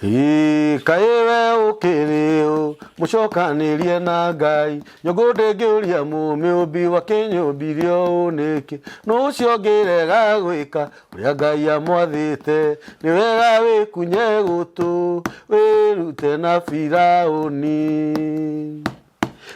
Ĩĩ, kaĩ we ũkĩrĩ ũ mũcokanĩrie na Ngai, nyũngũ ndĩngĩũria mũmĩũmbi wakĩnyũmbire ũũ nĩkĩ, nũ ũcio ũngĩrega gwĩka ũrĩa Ngai amwathĩte, nĩ wega wĩkunye gũtũ wĩrute na Firaũni.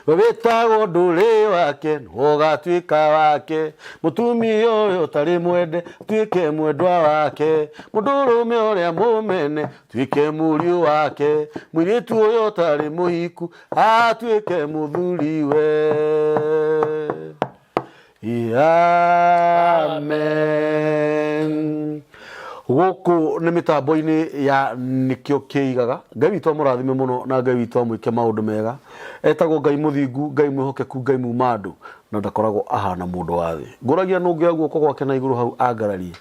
We wĩtagwo ndũrĩ wake nĩwe ũgatuĩka wake, mũtumia ũrĩa ũtarĩ mwende atuĩke mwendwa wake, mũndũrũme ũrĩa mũmene atuĩke mũriũ wake, mũirĩtu ũrĩa ũtarĩ mũhiku atuĩke mũthuriwe. Amen. Gũkũ nĩ mĩtambo-inĩ ya nĩkĩo kĩigaga. Ngai witũ amũrathime mũno na Ngai witũ amwĩke maũndũ mega. Etagwo Ngai mũthingu, Ngai mwĩhokeku, Ngai muma andũ na ndakoragwo ahana mũndũ wa thĩ. Ngũragia nũ ũngĩoya guoko gwake na igũrũ hau angararie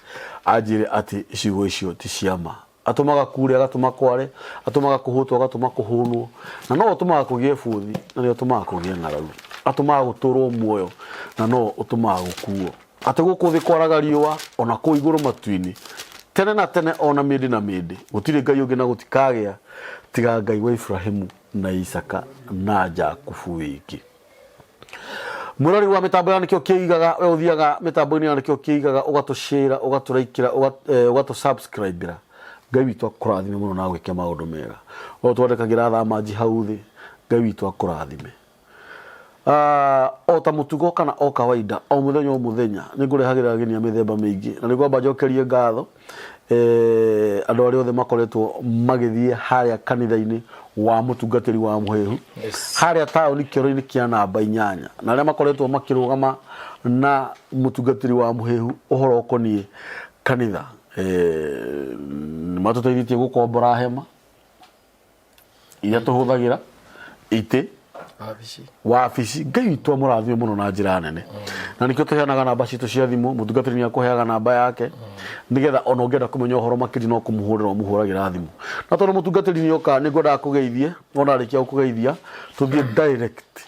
anjĩre atĩ ciugo icio ti cia ma. Atũmaga kuure, agatũma kware, atũmaga kũhũtwo, agatũma kũhũnwo, na nowe ũtũmaga kũgĩe bũthi, na nĩwe ũtũmaga kũgĩe ng'aragu. Atũmaga gũtũũrwo muoyo, na nowe ũtũmaga gũkuo. Atĩ gũkũ thĩ kwaraga riũa, o na kũu igũrũ matu-inĩ, tene na tene o na mĩndĩ na mĩndĩ, gũtirĩ Ngai ũngĩ na gũtikagĩa, tiga Ngai wa Iburahimu na Isaaka na Jakubu wiki. Mwĩrori wa mĩtambo ya nĩkĩo kĩigaga, we ũthiaga mĩtambo-inĩ ya nĩkĩo kĩigaga, ũgatũshare, ũgatũraikĩra, ũgatũ-subscribe-ĩra. Ngai witũ akũrathime mũno na agwĩke maũndũ mega. We ũtwandĩkagĩra thamanji hau thĩ, Ngai witũ akũrathime. Ah, o ta mũtugo kana o kawaida o mũthenya o mũthenya nĩ ngũrehagĩra ageni a mĩthemba mĩingĩ na nĩ ngwamba njokerie ngatho eh, andũ arĩa othe makoretwo magĩthiĩ harĩa kanitha-inĩ wa mũtungatĩri wa mũhĩhu. Harĩa taũni kĩoro-inĩ kĩa namba 8 na arĩa makoretwo makĩrũgama na mũtungatĩri wa mũhĩhu ũhoro ũkoniĩ kanitha, eh, nĩ matũteithĩtie gũkombora hema iria tũhũthagĩra, itĩ, wabici. Wabici. Ngai witũ amũrathime mũno na njĩra nene, na nĩkĩo tũheanaga namba citũ cia thimũ. Mũtungatĩri nĩ akũheaga namba yake nĩgetha ona ũngĩenda kũmenya ũhoro makĩria no kũmũhũrĩra ũmũhũragĩra thimũ. Na tondũ mũtungatĩri nĩ oka, nĩ ngwendaga kũgeithie, ona arĩkia gũkũgeithia tũthiĩ direct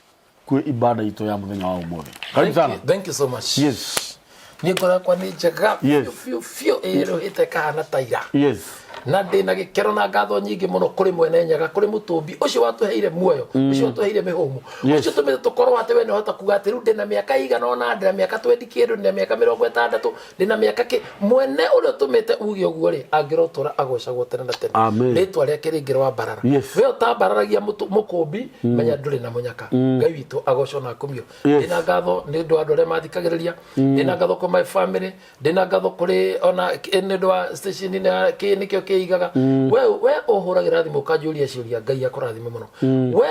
kwĩ ibada itũ ya mũthenya wa ũmũthĩ. Karibu sana. Thank you so much. Yes. Niĩ ngoro yakwa nĩ njega Yes. biũ biũ biũ, ĩrũhĩte kahana ta ira. Yes. Na ndĩ na gĩkeno na ngatho nyingĩ mũno kũrĩ mwene Nyaga, kũrĩ mũtũmbi ũcio watũheire muoyo, ũcio watũheire mĩhũmũ, ũcio tũmĩte tũkorwo atĩ we nĩũhota kuga atĩ rĩu ndĩna mĩaka igana ũna, ndĩna mĩaka twendi kĩndũ, ndĩna mĩaka 60, ndĩna mĩaka kĩ. Mwene ũrĩa ũtũmĩte uge ũguo rĩ, angĩrotũra agocagwo tene na tene. Amen. Rĩtwa rĩake rĩngĩrwambarara. Yes. We ũtambararagia mũkũmbi, menya ndũrĩ na mũnyaka. Ngai witũ agocwo na akumio. Yes. Ndĩna ngatho nĩ ũndũ wa andũ arĩa mathikagĩrĩria, ndĩna ngatho kũrĩ my family, ndĩna ngatho kũrĩ ona nĩ ũndũ wa station ya kĩ nĩkĩo kĩigaga. We ũhũragĩra thimũ ũkanjũria ciũria, Ngai akũrathime mũno. We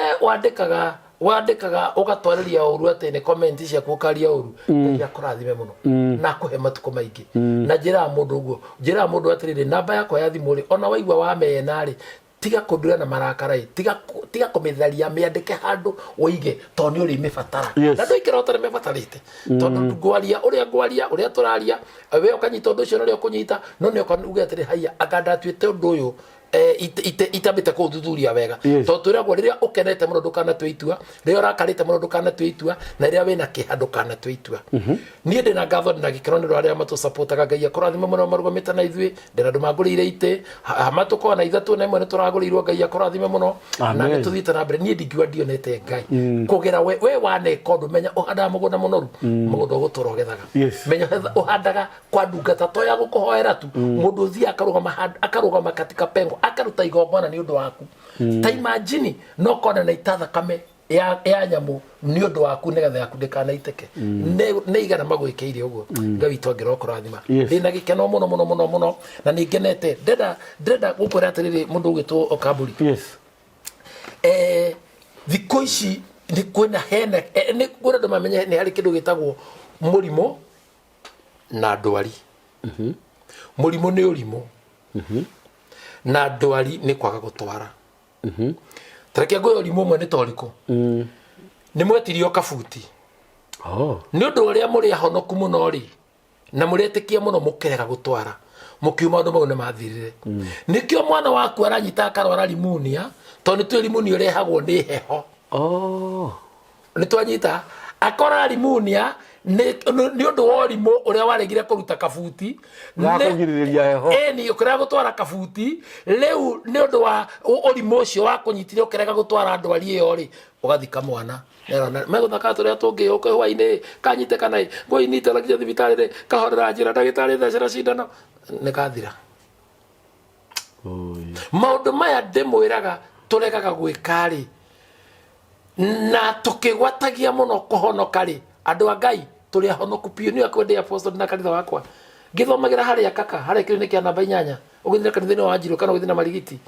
wandĩkaga ũgatwarĩria ũru atĩ nĩ comment ciaku ũkaria ũru, Ngai akũrathime mũno na akũhe matukũ maingĩ. Na njĩraga mũndũ ũguo, njĩraga mũndũ atĩrĩrĩ, namba yakwa ya thimũ rĩ, ona waigua wamena rĩ, tiga kũndũra na marakara ĩ, tiga kũmĩtharia, mĩandĩke handũ ũige tondũ nĩ ũrĩmĩbatara. Yes. Na ndũikara ũtarĩ mĩbatarĩte, tondũ ngwaria ũrĩa ngwaria, ũrĩa tũraria, we ũkanyita ũndũ ũcio na ũrĩa ũkũnyita, no nĩ ũka uge atĩrĩ, haiya, anga ndatuĩte ũndũ ũyũ itambĩte kũũthuthuria wega. Yes. Tondũ twĩragwo rĩrĩa ũkenete mũno ndũkanatue itua, rĩrĩa ũrakarĩte mũno ndũkanatue itua, na rĩrĩa wĩna kĩeha ndũkanatue itua. Niĩ ndĩna ngatho, ndĩna gĩkeno nĩ ũndũ wa arĩa matũsupportaga. Ngai akũrathime mũno marũgamĩte na ithuĩ. Ndĩna andũ mangũrĩire itĩ hama tũkorwo na ithatũ na ĩmwe nĩ tũragũrĩirwo. Ngai akũrathime mũno na Amen. nĩ tũthiĩte na mbere. Niĩ ndingiuga ndionete Ngai kũgera we waneka ũndũ. Menya ũhandaga mũgũnda mũnoru, mũgũnda ũgũtũra ũgethaga. Yes. Menya ũhandaga kwa ndungata to ya gũkũhoera tu, mũndũ ũthiaga akarũgama handũ, akarũgama katika pengo, akaruta igongona nĩ ũndũ waku. Ta imagine no kona na ita thakame ya nyamũ nĩ ũndũ waku nĩgetha yaku ndĩkanaitĩke. Nĩ igana magwĩkĩire ũguo. Ngai witũ angĩroka kũrathima. Yes. Ndĩna gĩkeno mũno mũno mũno mũno na nĩ ngenete. Ndĩrenda gũkwĩra atĩrĩrĩ, mũndũ ũgwĩtwo Kamburi. Yes. Thikũ ici nĩ kwĩna hena nĩ kwĩna andũ mamenye nĩ harĩ kĩndũ gĩtagwo mũrimũ na ndwari. Mũrimũ nĩ ũrimũ na ndwari nĩ kwaga gũtwara. Tareke ngũhe ũrimũ ũmwe nĩ ta ũrĩkũ? Nĩ mwetirio kabuti. Oh. Nĩ ũndũ ũrĩa mũrĩ ahonoku mũno rĩ, na mũretĩkia mũno, mũkĩrega gũtwara, mũkiuma maũndũ mau nĩ mathirire. Nĩkĩo mwana waku aranyita akarwara rimunia, tondũ nĩ tũĩ rimunia ũrehagwo nĩ heho. Oh. Nĩ twanyita akora rimunia. Nĩ ũndũ wa ũrimũ ũrĩa waregire kũruta kabuti. Ga kũgirĩrĩria heho. Ĩni, ũkĩrega gũtwara kabuti rĩu nĩ ũndũ wa ũrimũ ũcio wa kũnyitire ũkĩrega gũtwara ndwari ĩyo rĩ, ũgathika mwana. Megũthaka tũrĩa tũngĩ ũke hwainĩ kanyite kana ngũinite na nginya thibitarĩ rĩ, kahorera njĩra ndagĩtarĩ thecera cindano nĩ kathira. Oi. Maũndũ maya ndĩmwĩraga tũregaga gwĩka rĩ, na tũkĩgwatagia mũno kũhonoka rĩ, andũ a Ngai tũrĩ ahonoku biũ. Nĩ akwendea apostle na kanitha wakwa ngĩthomagĩra harĩa kaka harĩa kĩrĩ kĩa namba 8 ũgĩthiĩ na kanitha-inĩ wa Wanjiru kana ũgĩthiĩ na Marigiti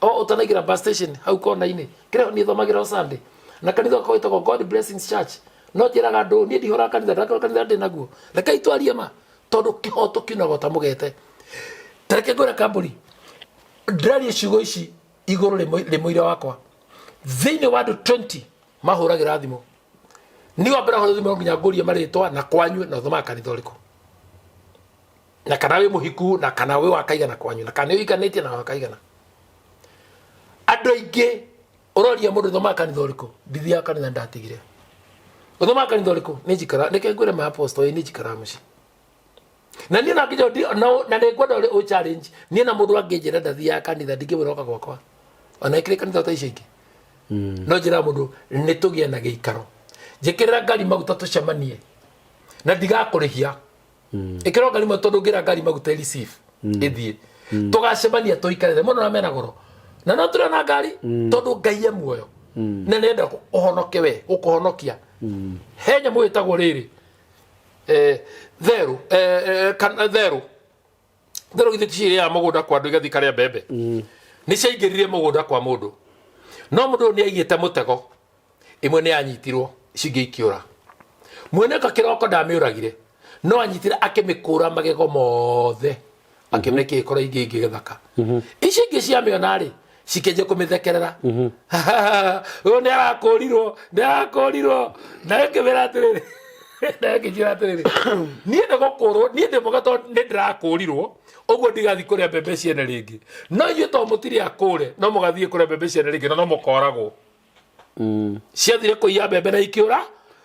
o ũtanaingĩra bus station hau kona-inĩ kĩrĩa niĩ thomagĩra o Sunday na kanitha wakwa wĩtagwo God Blessings Church. No njĩraga andũ niĩ ndihũraga kanitha, ndakorwo kanitha ndĩ naguo, rekei twarie ma, tondũ kĩhoto kiunaga ta mũgete. Tareke ngwĩre kambũri, ndĩraria ciugo ici igũrũ rĩ mũira wakwa. Thĩinĩ wa andũ 20 mahũragĩra thimũ, niĩ wa mbere hũra thimũ no nginya ngũrie marĩtwa na kwanyu na ũthomaga kanitha ũrĩkũ na kana wĩ mũhiku na kana wĩ wa kaigana kwanyu na kana nĩ ũhikanĩtie na wa kaigana. Andũ aingĩ ũroria mũndũ ũthomaga kanitha ũrĩkũ, ndithiaga kanitha, ndatigire. Ũthomaga kanitha ũrĩkũ? Nĩ njikara, nĩkĩo ngwĩre ma apostle, ĩ nĩ njikaraga mũciĩ na niĩ na nginya na nĩ ngwenda ũrĩ ũ challenge niĩ na mũndũ angĩnjĩra ndathiaga kanitha, ndingĩmwĩra oka gwakwa ona ĩkĩrĩ kanitha ta icio ingĩ. No njĩra mũndũ nĩ tũgĩe na gĩikaro, njĩkĩrĩra ngari maguta tũcemanie na ndigakũrĩhia. Ĩkĩrwo ngari maguta tondũ ngĩra ngari maguta ĩreceive ĩthiĩ, tũgacemania tũikarĩre mũno na mena goro na no tũrĩ na ngari, tondũ Ngai e muoyo na nĩenda ũhonoke we gũkũhonokia. He nyamũ ĩtagwo rĩrĩ therũ, kana therũ, therũ githĩ ti cirĩaga mũgũnda kwa andũ igathiĩ karĩa mbembe? Nĩ ciaingĩrire mũgũnda kwa mũndũ, no mũndũ ũyũ nĩ aigĩte mũtego. Ĩmwe nĩ yanyitirwo, ici ingĩ ikĩũra. Mwene kĩroko ndamĩũragire, no anyitire akĩmĩkũra magego mothe, akĩmĩrekia ĩkorwo ingĩ ingĩ gĩthaka. Ici ingĩ ciamĩona rĩ, cikĩanjia kũmĩthekerera, ũyũ nĩ arakũrirwo, nĩ arakũrirwo. Nayo ĩkĩmĩra atĩrĩrĩ, nayo ĩkĩnjĩra atĩrĩrĩ, niĩ nĩ gũkũrwo, niĩ ndĩ mwega tondũ nĩ ndĩrakũrirwo ũguo, ndigathiĩ kũrĩa mbembe ciene rĩngĩ. No inyuĩ to mũtirĩ akũre, no mũgathiĩ kũrĩa mbembe ciene rĩngĩ na no mũkoragwo. Ciathire kũiya mbembe na ikĩũra.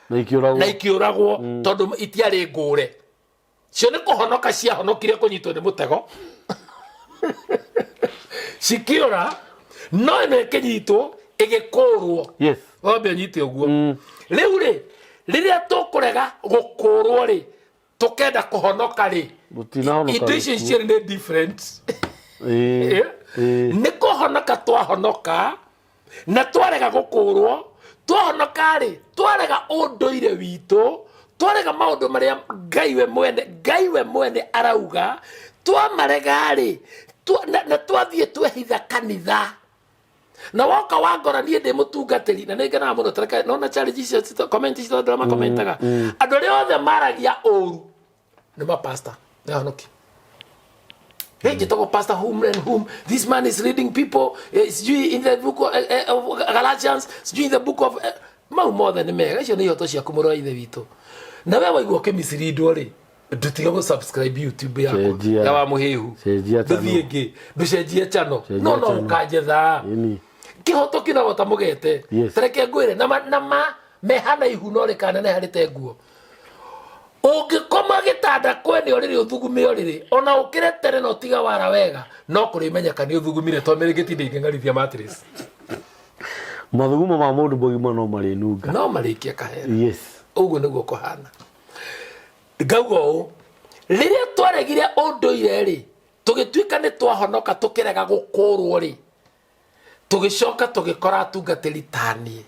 Na ikĩũragwo. Na ikĩũragwo tondũ itiarĩ ngũre. Cio nĩ kũhonoka ciahonokire kũnyitwo nĩ mũtego cikĩũra, no ĩno ĩkĩnyitwo ĩgĩkũrwo. Wambe ũnyite ũguo. Rĩu rĩ, rĩrĩa tũkũrega gũkũrwo rĩ, tũkenda kũhonoka rĩ, Mũtinahonoka indo icio gĩkuũ. cierĩ nĩ different. Nĩ kũhonoka twahonoka na twarega gũkũrwo. Twahonoka rĩ, twarega ũndũire witũ, twarega maũndũ marĩa Ngai we mwene arauga, twamarega rĩ, na twathiĩ twehitha kanitha na woka wangora niĩ ndĩ mũtungatĩri na nĩ ngenaga mũno. Tareke nona challenge icio comment icio andũ arĩa makomentaga, andũ arĩa othe maragia ũru nĩ mapasta nĩ ahonoki. Hey, njĩtagwo pastor whom and whom, this man is leading people, sijui in the book of Galatians, sijui in the book of mau mothe nĩ mega. Icio nĩ ihoto ciaku, mũrũ wa ithe witũ. Na we waigua ũkĩmicirindwo rĩ, ndũtiga gũ subscribe YouTube yakwa Cenjia. ya wa mũhĩhu. Cenjia channel. Ndũthiĩ ĩngĩ, ndũcenjie channel. Cenjia No channel. ũkanjetha. Ĩni. Kĩhoto kĩnagwo ta mũgete. Tareke ngwĩre na ma mehana ihu no rĩkaneneha rĩte nguo. Ũngĩkoma gĩtanda kwene ũrĩrĩ ũthugume ũrĩrĩ, ona ũkĩre tene na ũtiga wara wega, no kũrĩmenyeka nĩ ũthugumire to mĩrĩngĩti ndĩngĩng'arithia mattress. Mathugumo ma mũndũ mũgima no marĩnunga. No marĩkia kahera. Ũguo nĩguo kũhana. Ngauga ũũ, rĩrĩa twaregire ũndũire rĩ, tũgĩtuĩka nĩ twahonoka, tũkĩrega gũkũrwo rĩ, tũgĩcoka tũgĩkora atungatĩri taniĩ.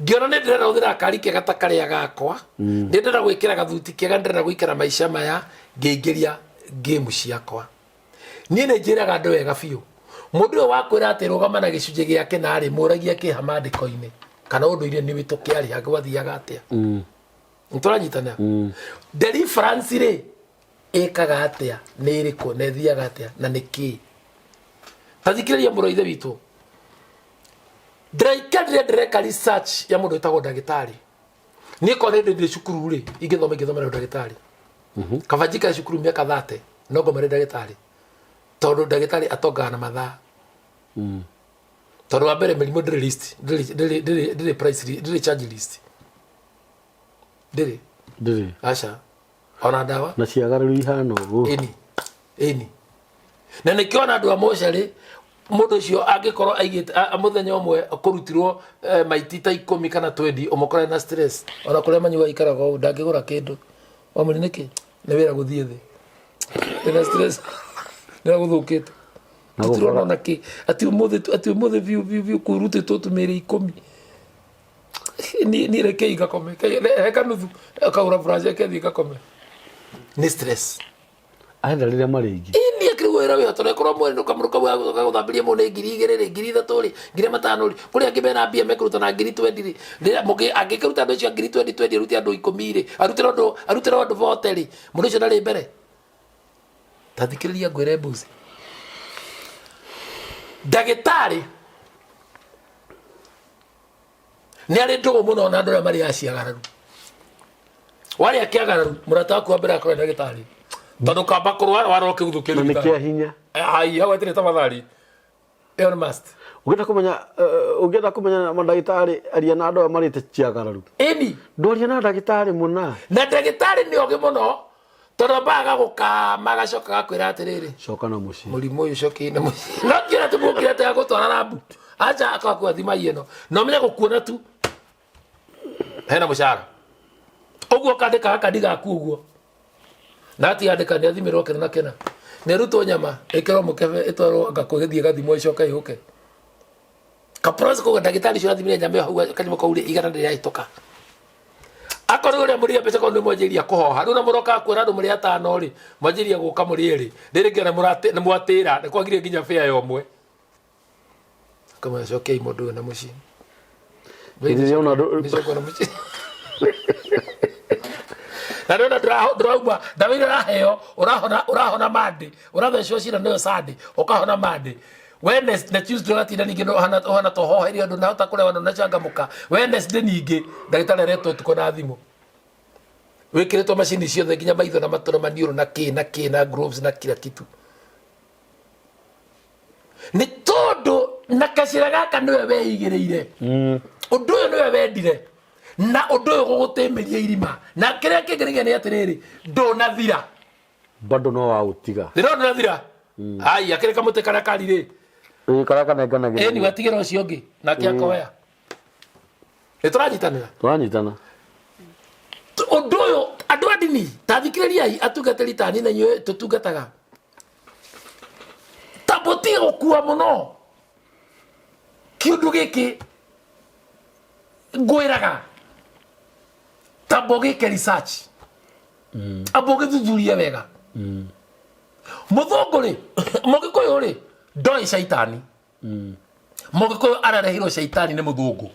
Ngĩona nĩ ndĩrenda gũthira kari kega ta karĩa gakwa, nĩ ndĩrenda gwĩkĩra gathuti kega, nĩ ndĩrenda gũikara maica maya, ngĩingĩria ngĩmu ciakwa. Niĩ nĩ njĩraga andũ wega biũ, mũndũ ũyũ wakwĩra atĩ rũgama na gĩcunjĩ gĩa kĩna rĩ, mũragia kĩha maandĩko-inĩ kana ũndũire nĩ witũ kĩarĩ gwathiaga atĩa? Nĩ tũranyitana? Deliverance rĩ, ĩkaga atĩa, nĩ ĩrĩkũ na ĩthiaga atĩa na nĩ kĩĩ? Ta thikĩrĩria, mũrũ wa ithe witũ, ndĩraikarire ndĩreka research ya mũndũ wĩtagwo ndagĩtarĩ. Niĩ korwo nĩ ndĩ cukuru rĩ, ingĩthoma ingĩthomera ndagĩtarĩ. Kaba njikare cukuru mĩaka 30 no ngomere ndagĩtarĩ, tondũ ndagĩtarĩ atongaga na mathaa. Tondũ wa mbere, mĩrimũ ndĩrĩ list, ndĩrĩ price, ndĩrĩ charge list, ndĩrĩ. Ndĩrĩ. Aca, ona ndawa. Na ciagarũrũ ihana ũguo. Ĩni, ĩni. Na nĩkĩo ona andũ a mocarĩ, mũndũ ũcio angĩkorwo aigĩte mũthenya ũmwe kũrutirwo maiti ta 10 kana 20, ũmũkore na stress. Ona kũrĩa manyuaga ikaraga ũũ, ndangĩgũra kĩndũ. Wamũri nĩkĩ? Nĩ wĩra gũthiĩ thĩ. Ena stress. Nĩ gũthũkĩte. Na Tũtirona gũkora- ona kĩ. Atĩ ũmũthĩ, atĩ ũmũthĩ biũ biũ biũ kũrutĩtwo tũmĩrĩ 10. Ni reke igakome. He kanuthu akagũra flash yake athiĩ gakome. Nĩ stress. Arenda rĩrĩa marĩ aingĩ. Ini akĩrigwo wĩra wĩho tondũ ĩkorwo mweri ndũkamũrũka gũthambĩria mũndũ nĩ 2000 rĩ, 3000 rĩ, 5000 rĩ, kũrĩ angĩ mena mbia mekũruta na 20,000 rĩ. Rĩrĩa mũngĩ angĩkĩruta andũ acio a ngiri twendi twendi arute andũ 10 rĩ, arutĩre andũ, arutĩre andũ bote rĩ, mũndũ ũcio ndarĩ mbere. Ta thikĩrĩria ngwĩre mbuzi. Ndagĩtarĩ nĩ arĩ ndũgũ mũno na andũ arĩa marĩ aciagararu. Warĩa kĩagararu, mũrata waku wa mbere akorwo ndagĩtarĩ. Tondũ kamba kũrwara warora ũkĩguthũkio Na nĩ kĩa hinya. Ai, hau hatirĩ tafadhali. Ĩyo nĩ must. Ũngĩenda kũmenya, ũngĩenda kũmenya mandagĩtarĩ, aria na andũ aya marĩte ciagararu. Ĩni. Ndwaria na ndagĩtarĩ mũna. Na ndagĩtarĩ nĩ ogĩ mũno, tondũ ambaga agagũkama agacoka agakwĩra atĩrĩrĩ. Coka na mũciĩ. Mũrimũ ũyũ cokia na mũciĩ. No ti ũrĩa tũmũkire atĩ agũtwara rambu. Acha akakua thima ĩno. Na ũmenye gũkuona tu. Hena mũcara. Ũguo ũkandĩka gakandi gaku ũguo. Na atiandĩka nĩ athimĩrwo kĩna na kĩna. Nĩ arutwo nyama, ĩkĩrwo mũkebe, ĩtwarwo anga kũgĩthiĩ ĩgathimwo ĩcoke ĩũke. Kaprosi koguo ndagĩtarĩ ũcio athimire nyama ĩyo hau kanyamũ kau rĩ, 100 rĩrahĩtũka. Akorwo ũrĩa mũrĩ mbeca korwo nĩ mwanjĩrĩria kũhoha. Rĩu na mũrokaga kuona andũ mũrĩ atano rĩ, mwanjĩrĩria gũka mũrĩ erĩ. Rĩrĩ nginya nĩ mwatĩra, nĩ kwagire nginya fare ya ũmwe. Kamwe cokiai mũndũ ũyũ na mũciĩ. Hĩndĩ ĩrĩa ona andũ- Nĩ cokwo na mũciĩ. Na ndona ndĩrauma ndawa iria ũraheo, ũrahona, ũrahona Monday, ũrathecwo cindano ĩyo Sunday, ũkahona Monday. Wednesday na Tuesday ũgatinda ningĩ ũhana, ũhana ta ũhoheire ndũnahota kũrĩa ndũnacangamũka. Wednesday ningĩ ndagĩtarĩ aretwo ũtukũ na thimũ. Wĩkĩrĩtwo macini ciothe nginya maitho na matũ na maniũrũ na kĩ na kĩ na gloves na kila kitu. Nĩ tondũ na kacĩra gaka nĩwe weigĩrĩire. Ũndũ ũyũ nĩwe wendire. Na ũndũ ũyũ gũgũtĩmĩria irima. Na kĩrĩa kĩngenagia nĩ atĩrĩrĩ, ndũnathira. Bado no waũtiga. Thĩna ndũnathira. Ai, akĩrĩ kamũtĩ karĩa kari rĩ. Ĩĩ, karĩa kanenganagĩrĩria. Ĩni watigĩra ũcio ũngĩ, nake akoya. Nĩ tũranyitanĩra? Tũranyitana. Ũndũ ũyũ, andũ a ndini, ta thikĩrĩriai atungatĩri ta niĩ na inyuĩ tũtungataga. Ta mũtige gũkua mũno. Kĩũndũ gĩkĩ ngwĩraga, tamba ũgĩke research. Amba ũgĩthuthurie wega. Mũthũngũ rĩ, mũgĩkũyũ rĩ, ndoĩ caitani. Mũgĩkũyũ ararehirwo caitani nĩ mũthũngũ.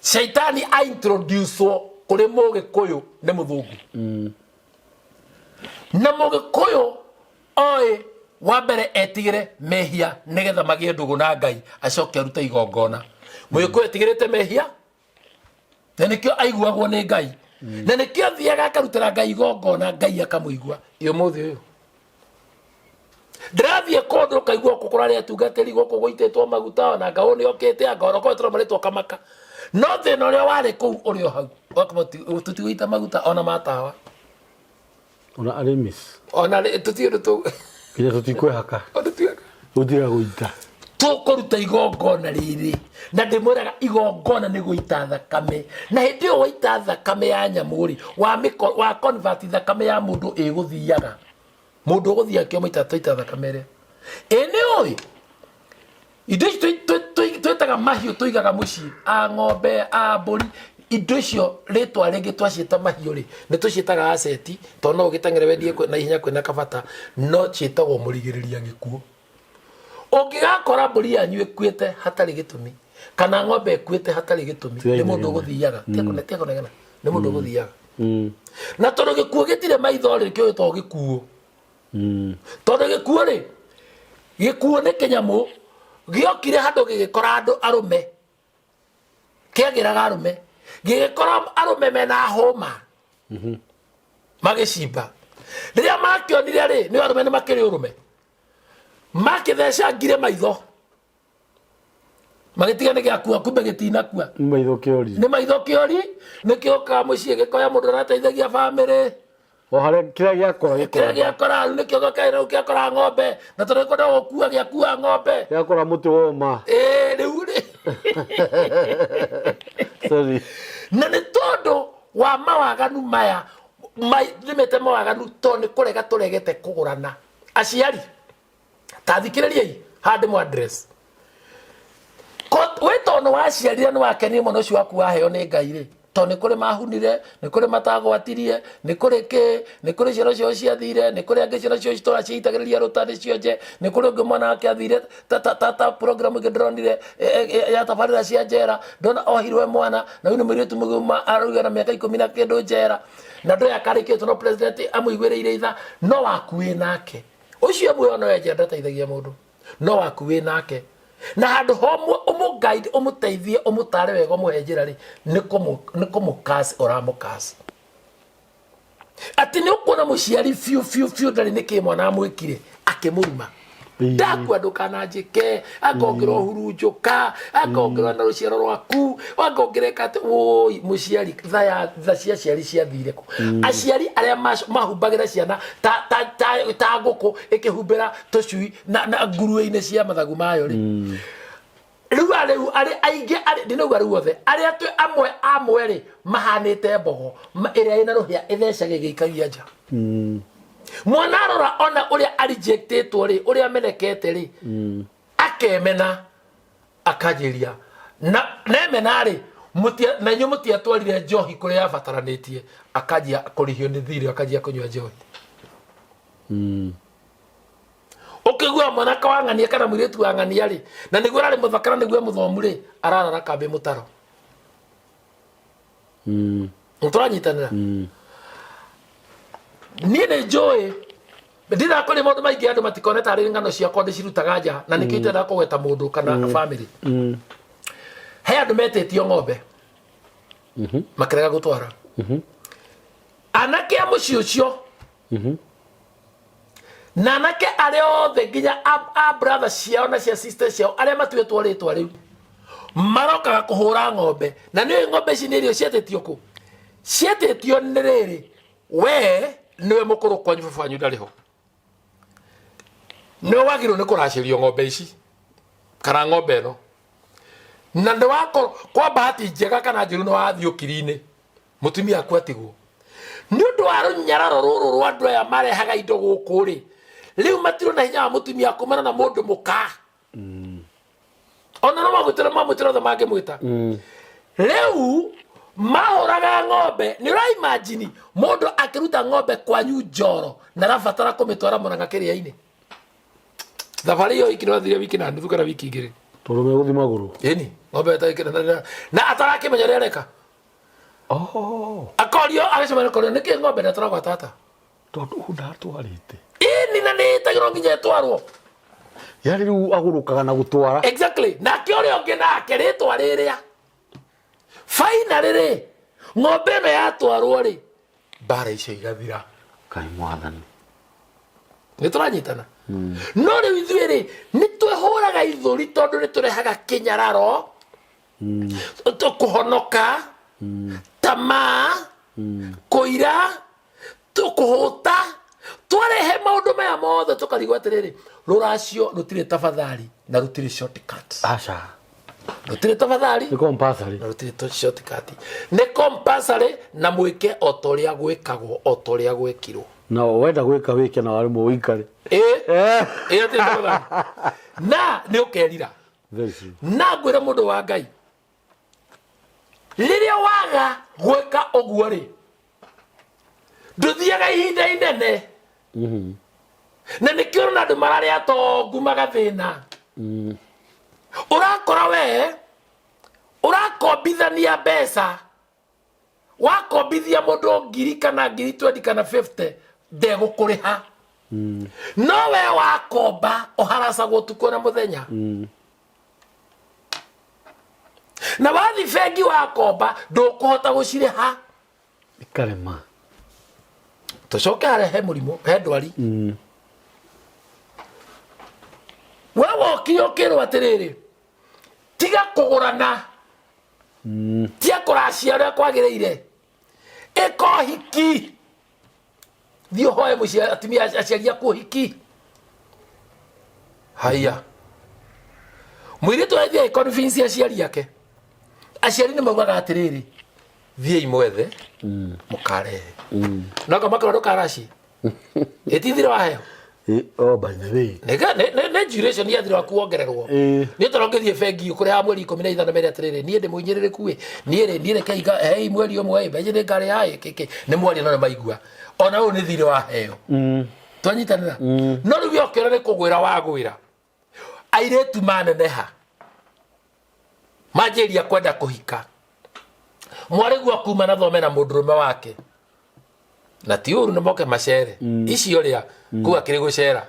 Caitani a introduce-wo kũrĩ mũgĩkũyũ nĩ mũthũngũ. Na mũgĩkũyũ oĩ wa mbere etigĩre mehia nĩgetha magĩe ndũgũ na Ngai, acoke arute igongona. Mũgĩkũyũ etigĩrĩte mehia na nĩkĩo aiguagwo nĩ Ngai. Na nĩkĩo athiaga akarutĩra Ngai igongona, Ngai akamũigua. Ĩ ũmũthĩ ũyũ ndĩrathiĩ kũndũ ũkaigua gũkũ kũrarĩ atungatĩri, gũkũ gũitĩtwo maguta, ona ngaũ nĩ okĩte, anga oro kũu tũrona marĩtwo kamaka. No thĩna ũrĩa warĩ kũu ũrĩ o hau. Ũgakoma tũtigũita maguta ona matawa. Ona arĩ miss. Ona rĩ, tũtirĩ ũndũ tũ- Nginya tũtikwĩhaka. Ona tũtikwĩhaka. Gũtiga gũita. Tũkũruta igongona rĩrĩ. Na ndĩmwĩraga igongona nĩ gũita thakame. Na hĩndĩ ĩyo waita thakame ya nyamũ rĩ, wa convert thakame ya mũndũ ĩgũthiaga. Mũndũ ũgũthiaga kĩo maita twaita thakame ĩrĩa. Ĩ nĩ ũĩ? Indo ici twĩtaga mahiũ tũigaga mũciĩ, a ng'ombe, a mbũri, indo icio rĩtwa rĩngĩ twaciĩta mahiũ rĩ, nĩ tũciĩtaga asset, tondũ no ũgĩteng'ere wendie na ihenya kwĩna kabata, no ciĩtagwo mũrigĩrĩria gĩkuũ. Ũngĩgakora mbũri yanyu ĩkuĩte hatarĩ gĩtũmi, kana ng'ombe ĩkuĩte hatarĩ gĩtũmi, nĩ mũndũ ũgũthiaga. Tiga kũnegena, nĩ mũndũ ũgũthiaga. Na tondũ gĩkuũ gĩtirĩ maitho rĩ, nĩkĩo gĩtagwo gĩkuũ. Tondũ gĩkuũ rĩ, gĩkuũ nĩ kĩnyamũ gĩokire handũ gĩgĩkora andũ arũme, kĩagĩraga arũme, gĩgĩkora arũme mena hũma magĩcimba. Rĩrĩa makĩonire rĩ, nĩ arũme nĩ makĩrĩ ũrũme, makĩthecangire maitho. Magĩtiga nĩ gĩakua, kumbe gĩtinakua. Nĩ maitho kĩori. Nĩ maitho kĩori, nĩ kĩũkaga mũciĩ gĩkoya mũndũ ũrateithagia bamĩrĩ. O harĩa kĩrĩa gĩakora kĩrĩa gĩkora. Gĩakora rĩu nĩkĩo gĩkaĩ rĩu gĩakora ng'ombe, na tondũ gĩkwenda gũkua gĩakua ng'ombe. Gĩakora mũtĩ woma. Ĩĩ, rĩu rĩ. Sorry. Na nĩ tondũ wa mawaganu maya nĩmete mawaganu, tondũ nĩ kũrega tũregete kũgũrana. Aciari, ta thikĩrĩriai haha ndĩmũ address. Wĩ tondũ nĩ waciarire, nĩ wakenire mwana ũcio waku waheo nĩ Ngai rĩ, tondũ nĩ kũrĩ mahunire, nĩ kũrĩ matagwatirie, nĩ kũrĩ kĩ, nĩ kũrĩ ciana ciao ciathire, nĩ kũrĩ angĩ ciana ciao citũra ciitagĩrĩria rũta nĩ cionje, nĩ kũrĩ ũngĩ mwana wake athire ta program ĩngĩ ndĩronire ya tabarĩra cia njera, ndona ohirwo e mwana na rĩu nĩ mũirĩtu mũgima, arauga na mĩaka 10 na kĩndũ njera na ndoĩ akarĩkĩtwo, no president amũiguĩrĩire itha. No waku wĩ nake ũcio muoyo no enjera ndateithagia mũndũ, no waku wĩ nake na handũ ho ũmũ guide, ũmũteithie, ũmũtare wega, ũmũhe njĩra rĩ, nĩ kũmũkasi ũramũkasi atĩ nĩ ũkuona mũciari biũ biũ biũ ndarĩ nĩ kĩ mwana amwĩkire akĩmũruma. Ndakua ndũkananjĩke, angongerwo hurunjũka, angongerwo na rũciaro rwaku, angongereka atĩ wũi mũciari. Tha ya tha cia aciari ciathire kũ? Aciari arĩa mahumbagĩra ciana ta ngũkũ ĩkĩhumbĩra tũcui na nguruwe-inĩ cia mathagu mayo rĩ, rĩu rĩu arĩ aingĩ arĩ ndinauga rĩu othe, arĩa twĩ amwe amwe rĩ, mahanĩte mbogo ĩrĩa ĩna rũhĩa ĩthecaga ĩgĩikagia nja. Mwana arora ona ũrĩa arejectĩtwo rĩ, ũrĩa amenekete rĩ, akemena, akanjĩria na nemena rĩ, na inyuĩ mũtiatwarire njohi kũrĩa yabataranĩtie, akanjia kũrihio nĩ thirĩ, akanjia kũnyua njohi. Ũkĩgua mwanake wa ng'ania kana mũirĩtu wa ng'ania rĩ, na nĩguo ararĩ mũthaka na nĩguo e mũthomu rĩ, ararara kambĩ mũtaro. Nĩtũranyitanĩra. Niĩ nĩ njũĩ ndirakoria maũndũ maingĩ, andũ matikone tarĩ ng'ano ciakwa ndĩcirutaga nja, na nĩkĩo itendaga kũgweta mũndũ kana family. He andũ metĩtio ng'ombe makĩrega gũtwara anake a mũciĩ ũcio, na anake arĩa othe nginya a brother ciao na cia sister ciao arĩa matuĩtwo rĩtwa rĩu marokaga kũhũra ng'ombe. Na nĩ ng'ombe ici nĩ irio cietĩtio kũ? Cietĩtio nĩ rĩrĩ, we nĩwe mũkũrũ kwanyu, baba wanyu ndarĩ ho, nĩwe wagĩrĩirwo nĩ kũracĩrio ng'ombe ici kana ng'ombe ĩno, na nĩ wakorwo kwa bahati njega kana njũru nĩ wathiĩ ũkiri-inĩ, mũtumia aku atigwo nĩ ũndũ wa rũnyararo rũrũ rwa andũ aya marehaga indo gũkũ rĩ. Rĩu matirĩ na hinya wa mũtumia kumana na mũndũ mũka, ona no mamwĩtĩra, mamwĩtĩra othe mangĩmwĩta. Rĩu mahũraga ng'ombe. Nĩ ũraimajini mũndũ akĩruta ng'ombe kwanyu njoro na arabatara kũmĩtwara Mũrang'a kĩrĩa-inĩ, thabarĩ ĩyo wiki no thire wiki na nuthu kana wiki 2. Tondũ megũthiĩ magũrũ. Ĩni ng'ombe na atarakĩmenya ũrĩa areka. Oh. Akorio, agacemania akorio nĩkĩ ng'ombe ndatwaragwa tata. Tondũ ũũ ndatwarĩte. Ĩni na nĩ ĩtagĩrwo nginya ĩtwarwo. Yarĩ rĩu agũrũkaga na gũtwara. Exactly. Nake ũrĩa ũngĩ nake rĩtwa rĩrĩa finally rĩ, ng'ombe ĩno yatwarwo rĩ, mbara icio igathira. Ngai mwathani. Nĩ tũranyitana. No rĩu ithuĩ rĩ, nĩ twĩhũraga ithũri tondũ nĩ tũrehaga kĩnyararo, kũhonoka, tamaa, kũira, kũhũta, twarehe maũndũ maya mothe tũkarigwo atĩrĩrĩ, rũracio rũtirĩ tafadhali na rũtirĩ shortcut. Aca. Rũtirĩ tafadhali. Nĩ compulsory. Na rũtirĩ shortcut, nĩ compulsory, na mwĩke o ta ũrĩa gwĩkagwo, o ta ũrĩa gwĩkirwo. Na wenda gwĩka wĩke, na warĩmwo ũikare. Ĩ ĩ rũtirĩ tafadhali na nĩ ũkerira. Very true. Na ngwĩre mũndũ wa Ngai, rĩrĩa waga gwĩka ũguo rĩ, ndũthiaga ihinda inene, na nĩkĩo ũrona andũ mararĩ atongu magathĩna. Ũrakora we ũrakombithania mbeca, wakombithia mũndũ ngiri kana ngiri 20 kana 50, ndegũkũrĩha, no we wakomba ũharacagwo ũtukũ na mũthenya. Na wathi bengi wakomba, ndũkũhota gũcirĩha. Ikarema. Tũcoke harĩa he mũrimũ, he ndwari. We wokire ũkĩrwo atĩrĩrĩ, Tiga kũgũrana, tiga kũracia ũrĩa kwagĩrĩire. Ĩka ũhiki, thiĩ ũhoe mũciari, atumia aciari aku ũhiki. Haya, mũirĩtu athiĩ agĩconvince aciari ake, aciari nĩ maugaga atĩrĩrĩ, thiĩi mwethe mũkarehe, no kamakĩrwo ndũkaracie ĩtithire waheo. Oh, by the way. Nĩ duration ya thirĩ waku wongererwo. Nĩ tondũ ũngĩthiĩ bengi ũkũrĩhaga mweri 15 mere atĩrĩrĩ, niĩ ndĩ mũhinyĩrĩrĩku ĩ, niĩ rĩ, niĩ rekei hei mweri ũmwe ĩ, mbeca nĩ ngarĩha ĩ, kĩkĩ nĩ mwaria no nĩ maigua ona ũyũ nĩ thirĩ waheo. Twanyitanĩra no rĩu we ũkĩona nĩ kũgwĩra wagwĩra. Airĩtu maneneha manjĩria kwenda kũhika, mwarĩguo akuma na thome na mũndũrũme wake, na ti ũru nĩ moke macere icio rĩa kuu akĩrĩ gũcera.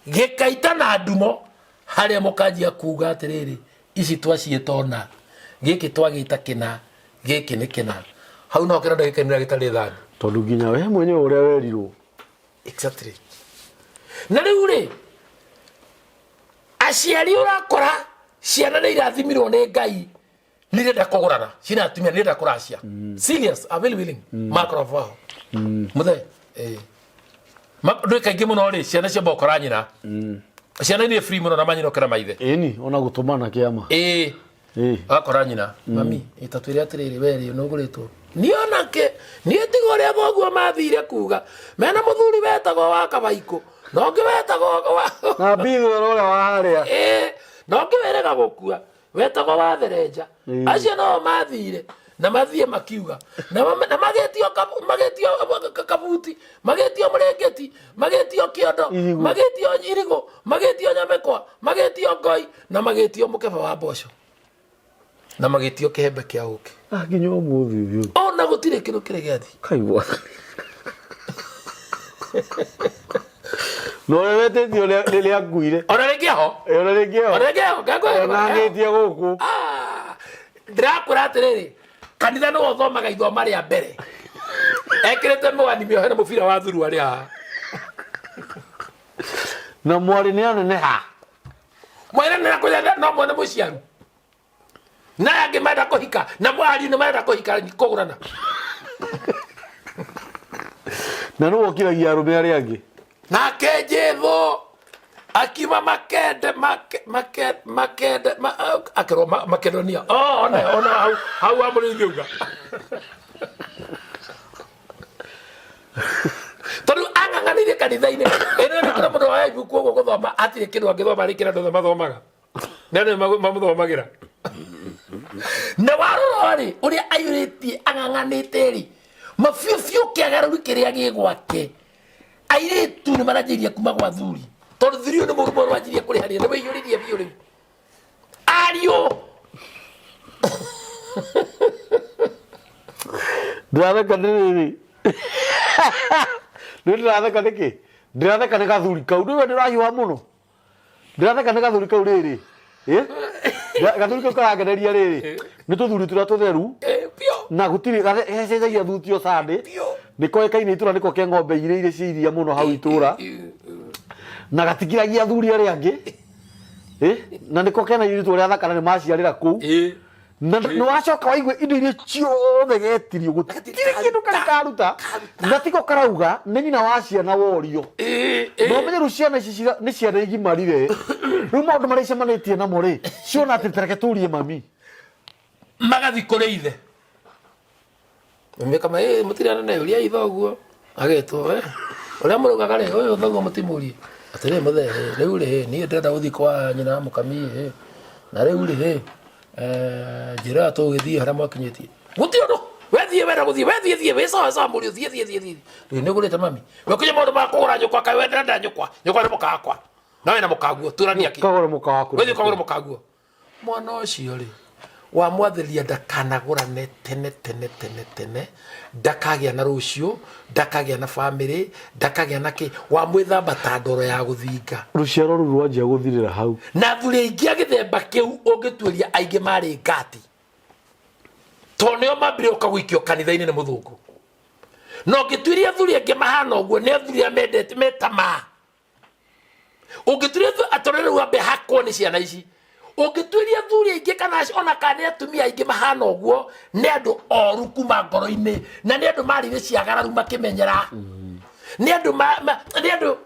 Gĩkaita na ndumo harĩa mũkanjia kuga atĩrĩrĩ, ici twaciĩta ũna, gĩkĩ twagĩta kĩna, gĩkĩ nĩ kĩna. Hau no kĩronda gĩkainĩra gĩtarĩ thani. Tondũ nginya we mwenyewe ũrĩa werirwo. Exactly. Na rĩu rĩ, aciari ũrakora ciana nĩ irathimirwo nĩ Ngai, nĩ irenda kũgũrana, ciĩna atumia, nĩ irenda kũracia. Serious, I'm very willing. Makora vaho mũthee eh. Ndũĩ kaingĩ mũno rĩ, ciana ciamba gũkora nyina. Ciana nĩ free mũno na manyina ũkĩra maithe. Ĩni ona gũtũmana kĩama. Ĩĩ. Agakora nyina, mami ĩtatwĩre atĩrĩrĩ, we rĩ, nũgũrĩtwo niĩ onake niĩ tiga ũrĩa thoguo mathire kuga mena mũthuri wetagwo wa kabaikũ na ũngĩ wetagwo wa Na mbithũ ũrĩa wa harĩa. Ĩĩ, na ũngĩ wĩrĩga gũkua wetagwo wa therenja. Acio nao mathire na mathiĩ makiuga na magĩtio magĩtio kabuti, magĩtio mũrĩngĩti, magĩtio kĩondo. Irigũ. Magĩtio irigũ, magĩtio nyamĩkwa, magĩtio ngoi, na magĩtio mũkebe wa mboco, na magĩtio kĩhembe kĩa ũkĩ. Ah, nginya ũmũthĩ ũyũ. Ona gũtirĩ kĩndũ kĩrĩ gĩathi. Kai mwathani. Na ũrĩa wetĩtio rĩrĩa akuire. Ona rĩngĩ ho. Ona rĩngĩ ho. Ona rĩngĩ ho ngakwa. Ona angĩtie gũkũ. Ah, ndĩrakwĩra atĩrĩrĩ, kanitha nĩwe ũthomaga ithoma rĩa mbere ekĩrĩte mĩwani mĩohe na mũbira wa thuru arĩ haha. Na mwarĩ nĩ aneneha. Mwene nĩ kũnyenda no mwene mũciaru na aya angĩ marenda kũhika na mwariũ nĩ marenda kũhika kũgũrana. Na nũ wokiragia arũme arĩa angĩ. Nake Jesũ akiuma makende make make makende akĩrwo Makedonia. Oh, ona ona hau hau wa mũrĩithi uga tondũ ang'ang'anĩire kanitha-inĩ ĩno nĩ kũrĩa mũndũ wa ibuku ũguo gũthoma atirĩ kĩndũ angĩthoma rĩkĩra andũ othe mathomaga nĩ andũ mamũthomagĩra na warora rĩ, ũrĩa aiyũrĩtie ang'ang'anĩte rĩ, mabiũbiũ kĩagarũri kĩrĩa gĩ gwake, airĩtu nĩ maranjĩrĩria kuma gwa thuri tondũ thuri ũyũ nĩ mũndũ mwerũ wanjirie kũrĩhanĩra nĩ wĩiyũririe biũ rĩu ariũ. Ndĩratheka nĩ rĩrĩ, nĩ ndĩratheka nĩkĩ? Ndĩratheka nĩ gathuri kau, nĩwe ndĩrahiũha mũno. Ndĩratheka nĩ gathuri kau rĩrĩ. Ĩ? Gathuri kau karangeneria rĩrĩ. Nĩ tũthuri tũrĩa tũtheru. Biũ. Na gũtirĩ gacenjagia thuti o Sunday. Biũ. Nĩ koĩkaine itũra nĩko ke ng'ombe igĩrĩ irĩ cia iria mũno hau itũra. Na gatikiragia athuri arĩa angĩ. Ĩ? Na nĩko kena airĩtu arĩa athaka na nĩ maciarĩra kũu. Na nĩ wacoka waigua indo iria ciothe getirio, gũtirĩ kĩndũ karĩ karuta, na tiko karauga nĩ nyina wa ciana worio. Na ũmenye rĩu ciana ici nĩ ciana igimarire rĩu, maũndũ marĩa icemanĩtie namo rĩ, ciona atĩ tareke tũrie mami. Magathi kũrĩ ithe. Mami kama mũtirĩ anene, ũria ithe ũguo agetwo ũrĩa mũraugaga rĩ, ũyũ thoguo mũtimũrie atĩrĩ, mũthee, rĩu rĩ, niĩ ndĩrenda gũthiĩ kwa nyina wa mũkami, na rĩu rĩ, njĩra tũgĩthiĩ harĩa mwakinyĩtie gũtirĩ ũndũ, we thiĩ, wenda gũthiĩ, we thiĩ, thiĩ wĩ sawa sawa, mũriũ, thiĩ thiĩ thiĩ thiĩ. Rĩu nĩ ũgũrĩte mami, we kũnya maũndũ ma kũgũra nyũkwa, kaĩ we ndĩrenda nyũkwa, nyũkwa nĩ mũkakwa na wĩna mũkaguo turania kĩ. Kagũre mũka waku. We thiĩ ũkagũre mũkaguo. Mwana ũcio rĩ, wamwathĩrĩria ndakanagũrane tene tene tene tene, ndakagĩa na rũciũ, ndakagĩa na bamĩrĩ, ndakagĩa na kĩ, wamwĩthamba ta ndoro ya gũthinga. Rũciaro rũu rwanjia gũthirĩra hau. Na athuri aingĩ a gĩthemba kĩu ũngĩtuĩria aingĩ marĩ ngati, tondũ nĩo mambire gũka gũikio kanitha-inĩ nĩ mũthũngũ. Na ũngĩtuĩria athuri angĩ mahana ũguo nĩ athuri arĩa mendete metamaa. Ũngĩtuĩria atĩ rĩu ambe hakwo nĩ ciana ici. Ũngĩtuĩria athuri aingĩ kana ona kana nĩ atumia aingĩ mahana ũguo, nĩ andũ oru kuma ngoro-inĩ, na nĩ andũ marĩire ciagararu makĩmenyera. Nĩ andũ nĩ andũ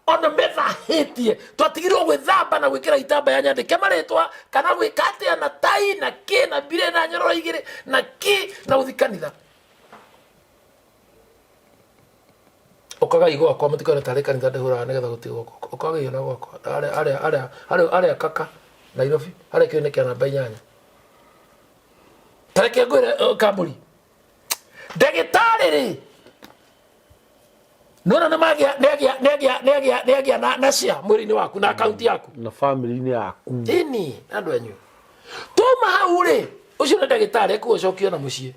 ona methahĩtie. Twatigirwo gwĩthamba na gwĩkĩra itambaya nyandĩke marĩtwa kana gwĩka atĩa na tai na kĩ na mbirĩ na nyororo igĩrĩ na kĩ na gũthiĩ kanitha. Ũkagai gwakwa mũtikone tarĩ kanitha ndĩhũraga nĩgetha gũtigwo ũkagai ona gwakwa arĩa arĩa arĩa arĩa arĩa kaka Nairobi harĩa kĩo nĩ kĩa namba 8. Tareke ngwĩre kambũri ndagĩtarĩ rĩ nona nĩ magĩa nĩagĩa nĩagĩa nĩagĩa nĩagĩa na share mwĩrĩ-inĩ waku na akaunti yaku na family-inĩ yaku. Ĩni andũ anyu tuma hau rĩ, ũcio nĩ ndagĩtarĩ ekũgũcokio na mũciĩ.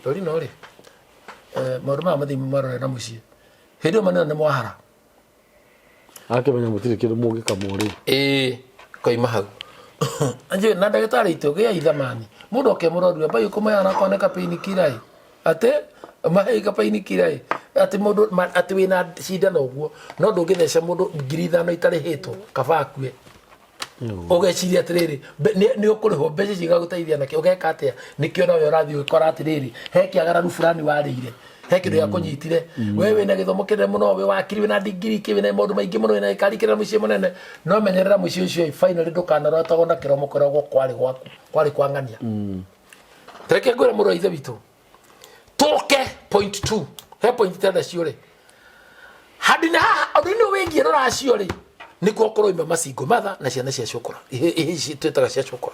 Ndorino rĩ, maũndũ maya mathiĩ marore na mũciĩ hĩndĩ ĩyo manene nĩ mwahara. Akĩmenya mũtirĩ kĩndũ mũngĩkamwo rĩu. Ĩĩ koima hau. Anjĩ na ndagĩtarĩ itũ gĩa ithamani mũndũ oke mũrwaru ambai ũkũmũheana akorwo nĩ kapaini kirai atĩ mahei kapaini kirai atĩ mũndũ atĩ wĩna cindano ũguo no ndũngĩtheca mũndũ 5,000 itarĩhĩtwo kaba akue. Ũgeciria atĩrĩrĩ, nĩ ũkũrĩhwo mbeca icio igagũteithia nakĩ, ũgeka atĩa? Nĩkĩo nawe ũrathiĩ ũgĩkora atĩrĩrĩ, he kĩagararu fulani warĩire, he kĩndũ gĩakũnyitire. We wĩna gĩthomo kĩnene mũno, wĩ wakiri, wĩna ndigiri kĩ, wĩna maũndũ maingĩ mũno, wĩna gĩkari kĩnene mũciĩ mũnene, no menyerera mũciĩ ũcio ĩ, finally ndũkanarotagwo na kĩromo kĩrogwo kwarĩ gwaku, kwarĩ kwa ng'ania. Reke ngwĩre mũrũ wa ithe witũ, tũke point 2, he point tenda ciũrĩ. Handũ-inĩ haha ũndũ-inĩ wĩgiĩ rũracio rĩ, nĩkuo kũroima macingo matha na ciana cia cũkũra, ici twĩtaga cia cũkũra.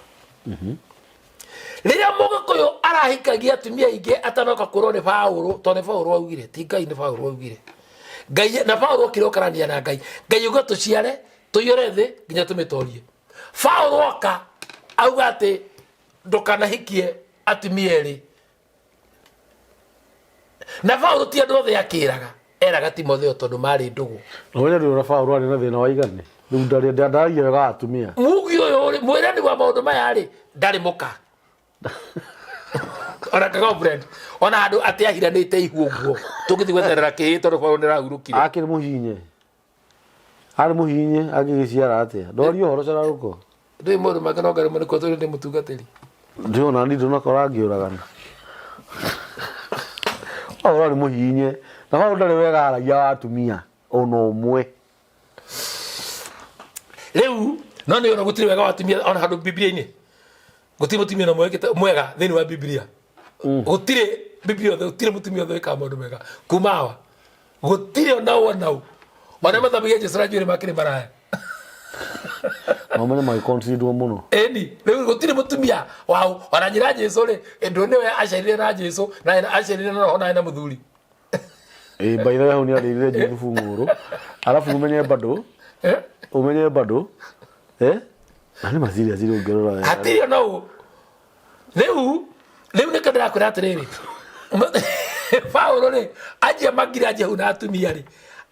Rĩrĩa mũgĩkũyũ arahikagia atumia aingĩ atanoka kwĩrwo nĩ Paũlũ, tondũ nĩ Paũlũ augire, ti Ngai, nĩ Paũlũ augire. Ngai na Paũlũ okire ũkarania na Ngai. Ngai auga tũciare, tũiyũre thĩ nginya tũmĩtorie. Paũlũ oka auga atĩ ndũkanahikie atumia erĩ. Na Paũlũ ti andũ othe akĩraga, eraga Timotheo tondũ marĩ ndũgũ. Na ũmenye ndũrĩ Paũlũ arĩ na thĩna wa igani. Rĩu ndarĩ ndaragia wega wa atumia. Mugi ũyũ rĩ, mwĩrani wa maũndũ maya rĩ, ndarĩ mũka. Ona ka girlfriend. Ona handũ atĩ ahiranĩte ihu ũguo. Tũngĩthiĩ gwetherera kĩĩ tondũ Paũlũ nĩarahurũkire. Akĩrĩ mũhinye. Arĩ mũhinye angĩgĩciara atĩa? Ndorio ũhoro cararũko. Ndũĩ maũndũ make no ngarĩmwo nĩ kuo ndĩ mũtungatĩri. Ndĩona ni ndũnakora ngĩũragana. Paũlũ arĩ mũhinye. Na Paũlũ ndarĩ wega aragia wa atumia ona ũmwe. Rĩu no nĩ ona gũtirĩ wega wa atumia ona handũ Biblia-inĩ. Gũtirĩ mũtumia ona ũmwe wĩkĩte mwega thĩinĩ wa Biblia. Gũtirĩ Biblia yothe gũtirĩ mũtumia othe wĩkaga maũndũ mega kuma awa. Gũtirĩ ona ũ ona ũ. Ona mathambagia Jesũ na njuĩrĩ makĩrĩ maraya. Na ũmenye magĩconsiderwo mũno. Ĩni, rĩu gũtirĩ mũtumia wao ona nyina Jesũ rĩ, ndũ nĩwe aciarire na Jesũ na aciarire na roho na ena mũthuri. Ĩ by the way hau nĩarĩrire Juthubu ng'ũrũ. Arabu ũmenye bado. Ũmenye bado. Na nĩ ma serious rĩu ũngĩrora wega. Hatirĩ ona ũ. Rĩu rĩu nĩkĩo ndĩrakwĩra atĩrĩrĩ, Paũlũ rĩ, anjia magira Jehu na atumia rĩ,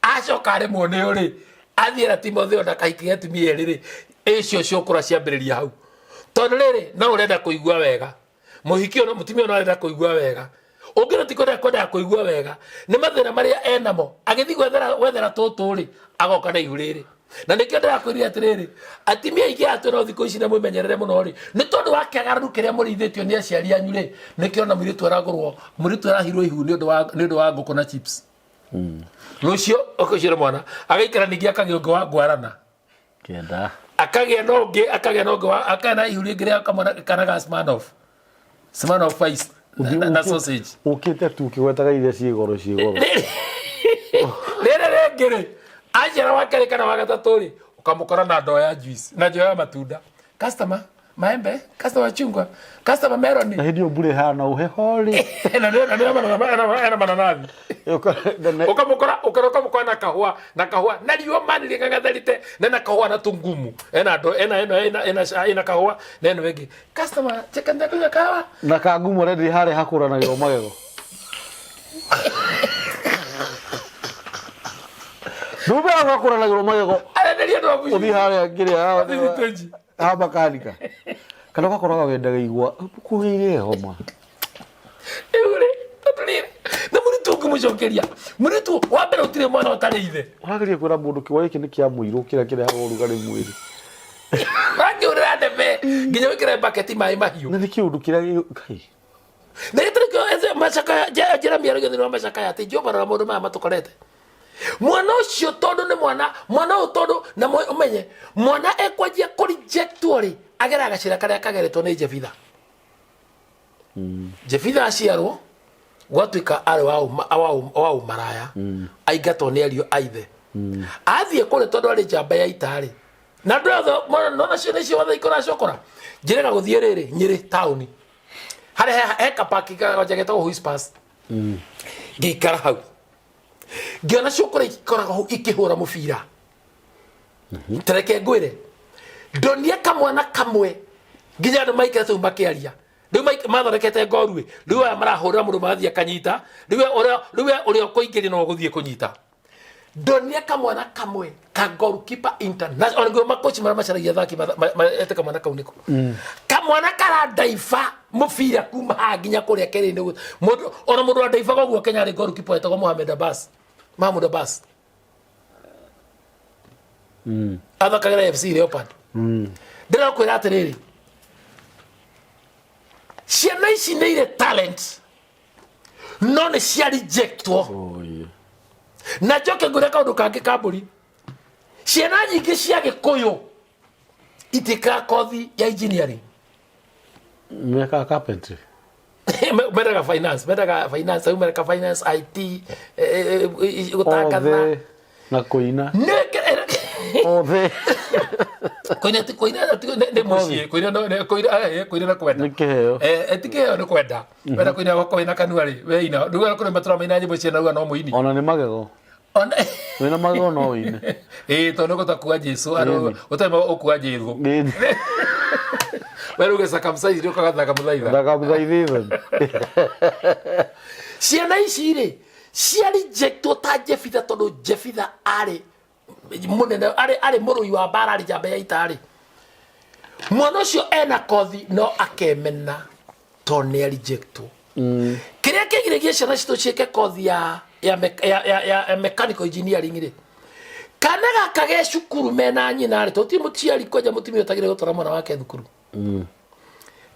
acoka aremwo nĩo rĩ, athiĩ na Timotheo ndakahikie atumia erĩ rĩ, icio ciokũra ciambĩrĩria hau. Tondũ rĩrĩ, no ũrenda kũigua wega. Mũhiki ona mũtumia ona arenda kũigua wega. Ũngĩ no ti kwenda kwendaga kũigua wega. Nĩ mathĩna marĩa enamo. Agĩthiĩ gwethera tũtũ rĩ, agoka na ihu rĩrĩ. Na nĩkĩo ndĩrakwĩrire atĩrĩrĩ, atumia aingĩ aya twĩnao thikũ ici na mwĩmenyerere mũno rĩ, nĩ tondũ wa kĩagararu kĩrĩa mũrĩithĩtio nĩ aciari anyu rĩ, nĩkĩo ona mũirĩtu aragũrwo, mũirĩtu arahirwo ihu nĩ ũndũ wa ngũkũ na chips. Rũciũ ũkũciara mwana, agaikara ningĩ akagĩa ũngĩ wa ngwarana. Kenda. Akagĩa na ũngĩ, akagĩa na ũngĩ wa, akagĩa na ihu rĩngĩ rĩa kamwana kana ga Smirnoff. Smirnoff Ice na sausage. Ũkĩte tu ũkĩgwetaga iria ciĩ goro ciĩ goro. Rĩrĩ rĩngĩ rĩ, aciara wa kerĩ kana wa gatatũ rĩ, ũkamũkora na ndoo ya juice, na ndoo ya matunda. Customer, maembe, customer chungwa, customer melon. Na hĩndĩ ĩyo mbura ĩhana ũheho rĩ. Na nĩ na nĩ ena mananathi. Ukamukora ukora ukamukora na kahua na kahua na riũa mani rĩng'ang'atharĩte na na kahua na tungumu ena ndo ena ena ena ena ena kahua na eno ĩngĩ customer cheka ndakunywa kahawa Na kangumu arenderia harĩa hakũranagĩrwo magego. Ndumbe hau hakũranagĩrwo magego. Arenderia andũ a mũciĩ. Ũthiĩ harĩa kĩrĩa Thibitĩnji. ha makanika. Kana ũgakoraga wendaga igwa kũgĩire homa. Rĩu rĩ, tondũ rĩrĩ, na mũritũ ũngĩmũcokeria mũritũ wa mbere ũtirĩ mwana ũtarĩ ithe. Ũrageria kwĩra mũndũ kĩgwa gĩkĩ nĩ kĩa mũirũ kĩrĩa kĩrehaga ũrugarĩ mwĩrĩ. Ũrakĩhũrĩra ndebe. Nginya wĩkĩre baketi maĩ mahiũ. Na nĩ kĩũndũ kĩrĩa Ngai. Na gĩtarĩ kĩo macakaya Jeremia arauga thĩinĩ wa macakaya atĩ Jehova rora maũndũ maya matũkorete. Mwana ũcio tondũ nĩ mwana, mwana ũyũ tondũ na ũmenye mwana ekwanjia kũ rejectwo rĩ, ageraga gacĩra karĩa kageretwo nĩ Jefitha. Jefitha aciarwo gwatuĩka arĩ wa ũmaraya, aingatwo nĩ ariũ a ithe. Athiĩ kũrĩ tondũ arĩ njamba ya ita rĩ, na andũ othe nona ciana icio othe ikũracokora njĩrĩga gũthiĩ rĩrĩ Nyĩrĩ taũni harĩa he kapaki kaganja getagwo Whispers. Ngĩikara hau ngĩona cũkũra ikoragwo hau ikĩhũra mũbira. Tareke ngwĩre, ndonie kamwana kamwe nginya andũ maikarĩte hau makĩaria. Rĩu mathondekete ngoru ĩ, rĩu aya marahũrĩra mũndũ magathiĩ akanyita, rĩu ũrĩa ũkũingĩria no ũgũthiĩ kũnyita. Ndonie kamwana kamwe ka goalkeeper international, ona ngĩo makochi marĩa macaragia athaki ete kamwana kau nĩko kamwana karandaiba mũbira kuma haha nginya kũrĩa kerĩ-inĩ. Mũndũ ona mũndũ wandaibaga ũguo Kenya arĩ goalkeeper wetagwo Mohamed Abbas, Mahmoud Abbas. Athakagĩra FC Leopard. Ndĩrakwĩra atĩrĩrĩ, ciana ici nĩ irĩ talent no nĩ cia rejectwo. Oh, yeah. Na njoke ngwĩre kaũndũ kangĩ ka mbũri, ciana nyingĩ cia Gĩkũyũ itiĩkaga kothi ya engineering. Mekaga carpentry. Mendaga finance, mendaga finance, rĩu mereka finance, IT, gũtangatha. Othe na kũina. Othe. Kũina ti kũina ti nĩ mũciĩ, kũina no nĩ kũina, kũina na kwenda. Nĩ kĩheo. Ti kĩheo, nĩ kwenda. Wenda kũina gwakorwo wĩna kanua rĩ, we ina. Rĩu kũrĩ matũra maina nyĩmbo ciana uga no mũini. Ona nĩ magego. Ona Wĩna magego no ũine. Ĩĩ, tondũ nĩ gũtakua Jesu, andũ ũtarĩ ũkua Jesu. Ĩni. We rĩu circumcise nĩ ũkagathaka mũthaitha. Ndakabuthaithithan. Ciana ici rĩ cia rejectwo ta Jefitha, tondũ Jefitha arĩ mũnene, arĩ mũrũi wa mbara, arĩ njamba ya ita rĩ, mwana ũcio ena kothi no akemena tondũ nĩ arejectwo. Kĩrĩa kĩgiragia ciana citũ ciĩke kothi ya mechanical engineering rĩ, kana gaka ge cukuru mena nyina rĩ, tondũ ti mũciari kwanja mũtumia ũtagĩrĩire gũtwara mwana wake thukuru,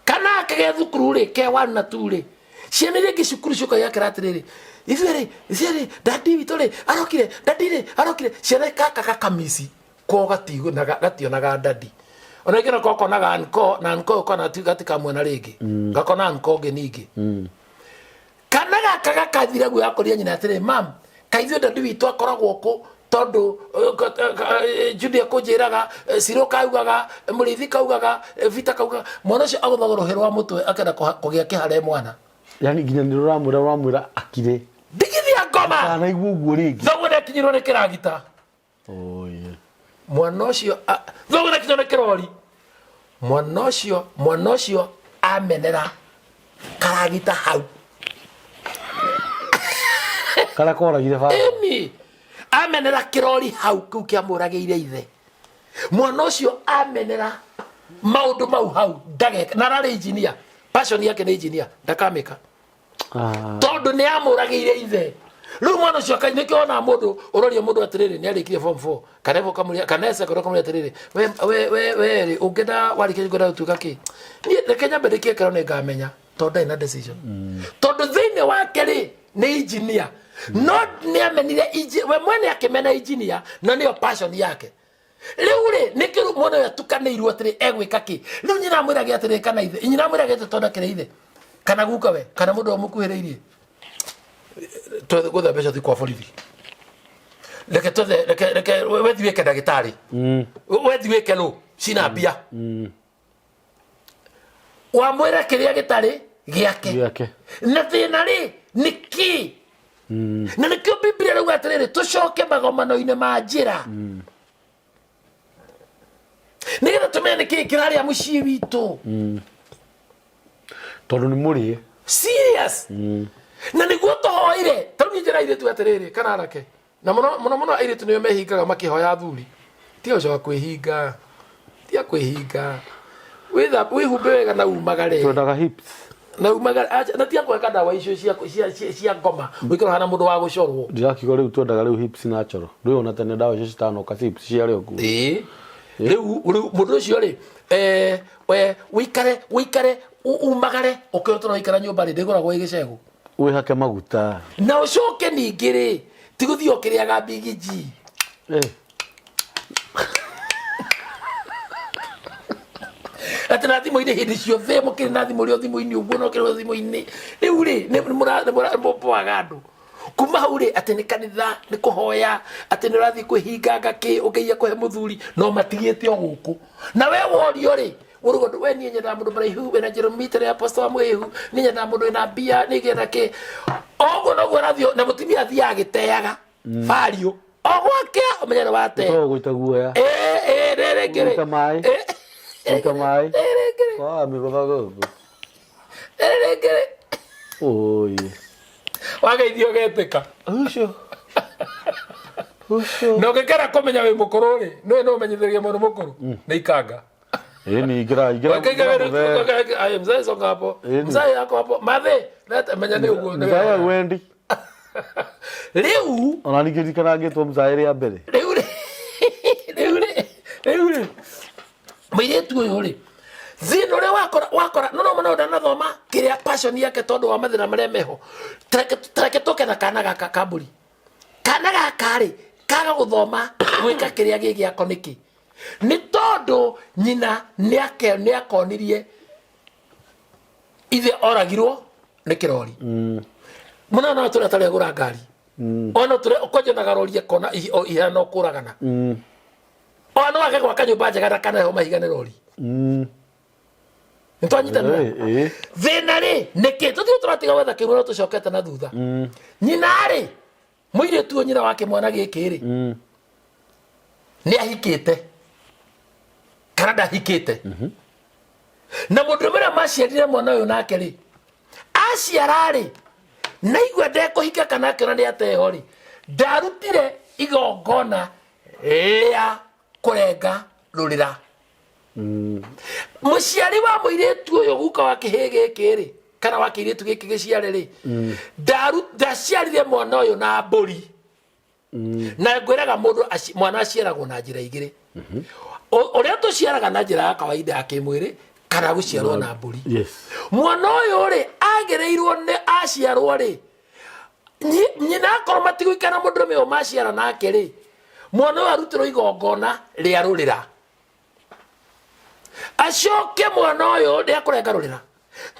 kana gaka ge thukuru rĩ ke 1 na 2 rĩ, ciana iria ingĩ cukuru ciũka igakĩra atĩrĩrĩ, ithuĩ rĩ dadi witũ rĩ arokire, dadi rĩ arokire. Ciana gaka gakamisi kwao gationaga dadi, ona ingĩ nako konaga anko na anko kona gatikamuona rĩngĩ, gakona anko ũngĩ ningĩ. Kana gaka gakathira guo gakoria nyina atĩrĩ, mam, kaithuĩ dadi witũ akoragwo kũ? Tondũ Junior kũnjĩraga, Ciro kaugaga, Mũrĩithi kaugaga, Vita kaugaga. Mwana ũcio agũthagwo rũhĩ rwa mũtwe akenda kũgĩa kĩhare mwana. Yani nginya nĩ ũramwĩra akire. Ndigithia ngoma. Ndanaigua ũguo rĩngĩ. Thoguo nĩakinyirwo nĩ kĩragita. Oh, yeah. Mwana ũcio thoguo nĩakinyirwo nĩ kĩrori. Mwana ũcio amenera karagita hau. Karĩa koragire baba. Ĩni. Amenera kĩrori hau kĩu kĩamũragĩire ithe. Mwana ũcio amenera maũndũ mau hau ndageka, na ararĩ engineer, passion yake nĩ engineer, ndakamĩka. Tondũ nĩ amũragĩire ithe. Rĩu mwana ũcio akai nĩkĩo wonaga mũndũ ũroria mũndũ atĩrĩrĩ, nĩ arĩkirie form 4 kana ebo kamũria kana ese kana kamũria atĩrĩrĩ, we rĩ ũngĩenda warĩkia ũngĩenda gũtuĩka kĩ? Niĩ reke nyambe ndĩkie kĩro nĩ ngamenya, tondũ ndarĩ na decision. Tondũ thĩinĩ wake rĩ nĩ engineer, no nĩ amenire we mwene akĩmena engineer, na nĩyo passion yake. Rĩu rĩ nĩkĩo rĩu mwana ũyũ atukanĩirwo atĩrĩ egwĩka kĩ. Rĩu nyina amwĩrage atĩrĩ kana ithe, nyina amwĩrage atĩrĩ tondũ akĩrĩ ithe kana guka we kana mũndũ ũmũkuhĩrĩirie, twethe gũthe mbeca thiĩ kwa borithi, reke twethe, reke wethi wĩke ndagĩtarĩ, wethi wĩke rũ cina mbia, wamwĩra kĩrĩa gĩtarĩ gĩake. Gĩake. Na thĩna rĩ nĩ kĩ? Na nĩkĩo Biblia rauga atĩrĩrĩ, tũcoke magomano-inĩ ma njĩra nĩgetha tũmenye nĩ kĩĩ kĩrarĩa mũciĩ witũ. Tondũ nĩ mũrĩe. Serious. Na nĩguo tũhoire tarĩu niĩ njĩra airĩtu atĩrĩrĩ kana anake, na mũno mũno mũno airĩtu nĩo mehingaga makĩhoya athuri. Tiga gũcoka kwĩhinga, tiga kwĩhinga, wĩhumbe wega na umagare. Twendaga hips. Na umagare, acha, na tiga gwĩka ndawa icio cia ngoma ũikare hana mũndũ wa gũcorwo. Ndirakiuga rĩu twendaga rĩu hips natural. Rĩu ona tene ndawa icio citanoka hips ciarĩ o kuo. Ĩĩ. Rĩu rĩu mũndũ ũcio rĩ, we wĩikare wĩikare umagare ũkĩona tũraikara nyũmba rĩ, ndĩgũragwo ĩ gĩcegũ. Wĩhake maguta. Na ũcoke ningĩ rĩ, ti gũthiĩ ũkĩrĩaga mbigiji. Atĩ na thimũ-inĩ hĩndĩ ciothe mũkĩrĩ na thimũ rĩ o thimũ-inĩ ũguo no kĩrĩ o thimũ-inĩ. Rĩu rĩ, nĩ mũboaga andũ. Kuma hau rĩ, atĩ nĩ kanitha, nĩ kũhoya, atĩ nĩ ũrathiĩ kwĩhinganga kĩ, ũngĩiya kũhe mũthuri, no matigĩte o gũkũ. Na we worio rĩ, ũrauga ndũ, we niĩ nyendaga mũndũ mũraihu, wĩna njĩrũ mita ya pastor wa mwĩhu, niĩ nyendaga mũndũ wĩna mbia, niĩ ngenda kĩ. Oguo noguo arathiĩ, na mũtumia athiaga agĩteaga value. O gwake, ũmenye nĩ wate. Ũkoragwo gũita guoya. Ĩ, rĩrĩ rĩngĩ rĩ. Gũita maĩ. Gũita maĩ. Rĩrĩ rĩngĩ rĩ. Kwaga mĩgũtha gũkũ. Rĩrĩ rĩngĩ rĩ. Oi. Wageithio ũgetĩka. Ũcio. Ũcio. Na ũngĩkera kũmenya wĩ mũkũrũ rĩ, nĩwe no ũmenyithagia mũndũ mũkũrũ nĩ ikanga. Ĩ ni ingĩra ingĩra. Wakaiga wĩra aye mzae songa hapo. Ĩni. Mzae yako hapo. Mathe, leta menya nĩ ũguo. nĩ Mzae wega. wendi. Rĩu Ona ningĩ ririkana ngĩtwo mzae rĩa mbere. Rĩu rĩ, rĩu rĩ, rĩu rĩ, mũirĩtu ũyũ rĩ, thĩna ũrĩa wakora wakora no no mũno ndanathoma kĩrĩa passion yake tondũ wa mathĩna marĩa meho. Tareke tũke na kana gaka ka mbũri. Kana gaka rĩ, kaga gũthoma gwĩka kĩrĩa gĩ gĩako nĩkĩ? Nĩ tondũ nyina nĩakonirie ithe oragirwo nĩ kĩrori. Mũno no tũrĩa tarĩ agũra ngari. Ona tũrĩa ũkonjonaga rori akona ihana kũragana. Ona no age gwaka nyũmba njega ndakanaheho mahiga nĩ rori. Nĩ twanyitanĩra? Thĩna rĩ, nĩkĩ? Tũtirĩ tũratiga gwetha kĩhumo no tũcokete na thutha. Nyina rĩ, mũirĩtu ũyũ nyina wa kĩmwana gĩkĩ rĩ, nĩ ahikĩte kana ndahikĩte? Na mũndũrũme ũrĩa maciarire mwana ũyũ nake rĩ, aciara rĩ, naigua ndekũhika kana akĩona nĩ ateho rĩ, ndarutire igongona rĩa kũrenga rũrĩra. Mũciari wa mũirĩtu ũyũ guka wa kĩhĩ gĩkĩ rĩ, kana wa kĩirĩtu gĩkĩ gĩciare rĩ, ndaciarire mwana ũyũ na mbũri. Na ngwĩraga mũndũ mwana aciaragwo na njĩra igĩrĩ. Ũrĩa tũciaraga na njĩra ya kawaida ya kĩmwĩrĩ, kana gũciarwo na mbũri. Mwana ũyũ rĩ, agĩrĩirwo nĩ aciarwo rĩ, nyina akorwo matigũikara na mũndũrũme ũyũ maciara nake rĩ, mwana ũyũ arutĩrwo igongona rĩa rũrĩra. Acoke mwana ũyũ rĩa kũrenga rũrĩra.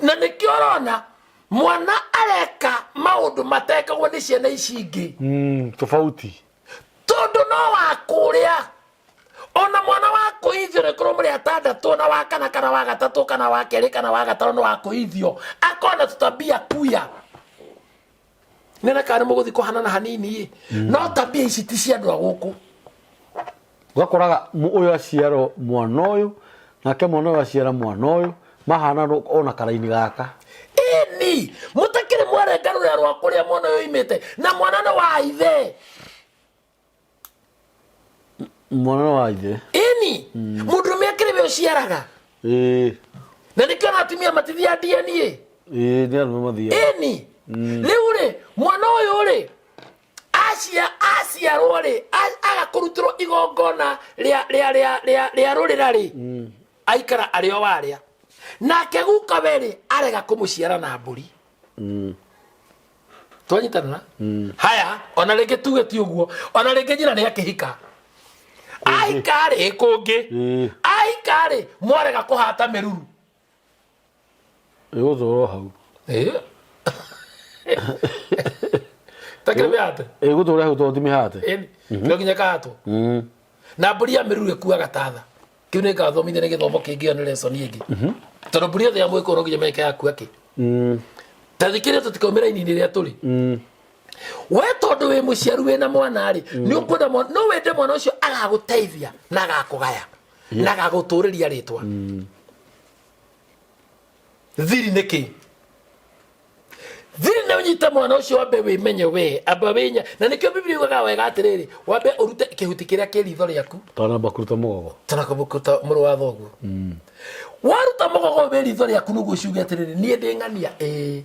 Na nĩkĩo ũrona mwana areka maũndũ matekagwo nĩ ciana ici ingĩ. Tofauti. Tondũ no wa kũrĩa. Ona mwana wa kũithio nĩ korwo mũrĩ atandatũ, na wa kana, kana wa gatatũ, kana wa kerĩ, kana wa gatano nĩ wa kũithio. Akona tũtabia kuya. Nĩ na kana mũgũthiĩ kũhanana hanini ĩ. No tabia ici ti cia andũ a gũkũ. Ũgakoraga ũyũ aciarwo mwana ũyũ, nake mwana ũyũ aciara mwana ũyũ, mahana ona karaini gaka. Ĩni, mũtakĩrĩ mwarenga rũrĩa rwa kũrĩa mwana ũyũ oimĩte, na mwana nĩ wa ithe. Mwana nĩ wa ithe. Ĩni, mũndũrũme akĩrĩ we ũciaraga. Na nĩkĩo ona atumia matithiaga DNA. Ĩĩ, nĩ arũme mathiaga. Ĩni, rĩu rĩ, mwana ũyũ rĩ, aciarwo rĩ, aga kũrutĩrwo igongona rĩa rũrĩra rĩ, aikara arĩ o warĩa. Nake guka we rĩ, arega kũmũciara na mbũri. Twanyitanĩra? Haya, ona rĩngĩ tuge ti ũguo, ona rĩngĩ nyina nĩ akĩhika. Ahika rĩ, kũngĩ. Ahika rĩ, mwarega kũhata mĩruru. Ĩgũtũra o hau. Takĩrĩ mĩhate? Ĩgũtũra hau tondũ ti mĩhate. Ĩni, no nginya ĩkahatwo. Na mbũri ya mĩruru ĩkuaga tatha. Kĩu nĩ ngathomithia nĩ gĩthomo kĩngĩ, ĩyo nĩ lesson ĩngĩ. Tondũ mbũri yothe ya mũgĩkũyũ no nginya meke yakua kĩ. Ta thikĩrĩria tũtikaumĩra ini-inĩ rĩrĩa tũrĩ. We tondũ wĩ mũciaru wĩna mwana rĩ, nĩ ũkwenda mwana, no wende mwana ũcio agagũteithia na agakũgaya na agagũtũrĩria rĩtwa. Thiri nĩ kĩ? Thiri nĩ ũnyite mwana ũcio wambe wĩmenye we, amba wĩnya. Na nĩkĩo Biblia yugaga wega atĩrĩrĩ, wambe ũrute kĩhuti kĩrĩa kĩ ritho rĩaku. Twanamba kũruta mũgogo. Twanamba kũruta mũrũ wa thoguo. Waruta mũgogo wĩ ritho rĩaku nĩguo ciuge atĩrĩrĩ, niĩ ndĩ ng'ania, ĩĩ.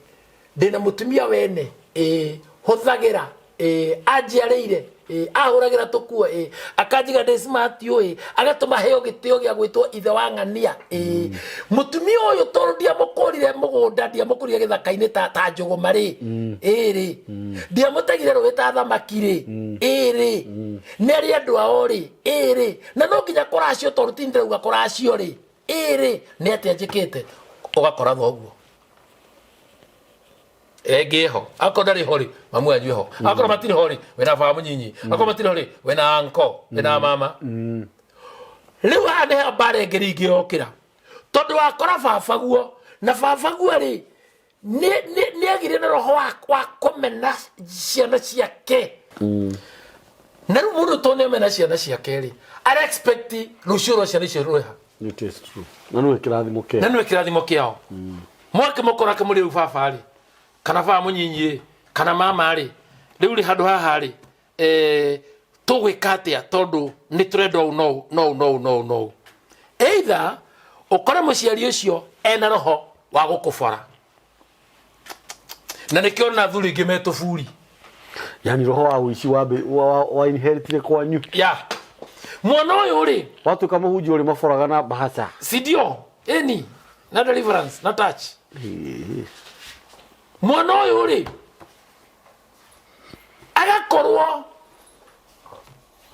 Ndĩna mũtumia wene, ĩĩ. Hũthagĩra, ĩĩ. Anjiarĩire, Ĩ, ahũragĩra tũkuo. Ĩ, akanjiga ndĩ smart. Ĩ, agatũma heo gĩtĩo gĩa gwĩtwo ithe wa ng'ania. Ĩ, mũtumia ũyũ tondũ ndiamũkũrire mũgũnda, ndiamũkũrire gĩthaka-inĩ ta njũgũma rĩ, ĩ rĩ, ndiamũtegire rũĩ ta thamaki rĩ, ĩ rĩ, nĩ arĩ andũ ao rĩ, ĩ rĩ, na no nginya kũracio tondũ ti ndĩrauga kũracio rĩ, ĩ rĩ, nĩ atĩa njĩkĩte? Ũgakora thoguo ĩngĩ ho, akorwo ndarĩ ho rĩ, mamu wanyu ho, akorwo matirĩ ho rĩ, wĩna baba mũnyinyi, akorwo matirĩ ho rĩ, wĩna anko, wĩna mama. Rĩu haha nĩho mbara ĩngĩ rĩngĩ yokĩra, tondũ wakora baba guo na baba guo rĩ, nĩ agire na roho wa kũmena ciana ciake. Na rĩu mũndũ to nĩ amena ciana ciake rĩ, ara expect rũciũ rwa ciana icio rwĩha? It is true. Na nĩwe kĩrathimo kĩao. Na nĩwe kĩrathimo kĩao. Mwakĩmũkora akĩmũrĩ rĩu baba rĩ, kana baba mũnyinyi rĩ, kana mama rĩ, rĩu rĩ, handũ haha rĩ, tũgwĩka atĩa? Tondũ nĩ tũrenda ũũ no no no no no either ũkore mũciari ũcio ena roho wa gũkũbora, na nĩkĩo na athuri aingĩ metũburi. Yani roho wa ũici wa inheritire kwanyu. Ya mwana ũyũ rĩ. Watuĩka mũhunjia ũrĩ maboraga na mbahaca. Sindio ĩni na deliverance na touch. Mwana ũyũ rĩ, agakorwo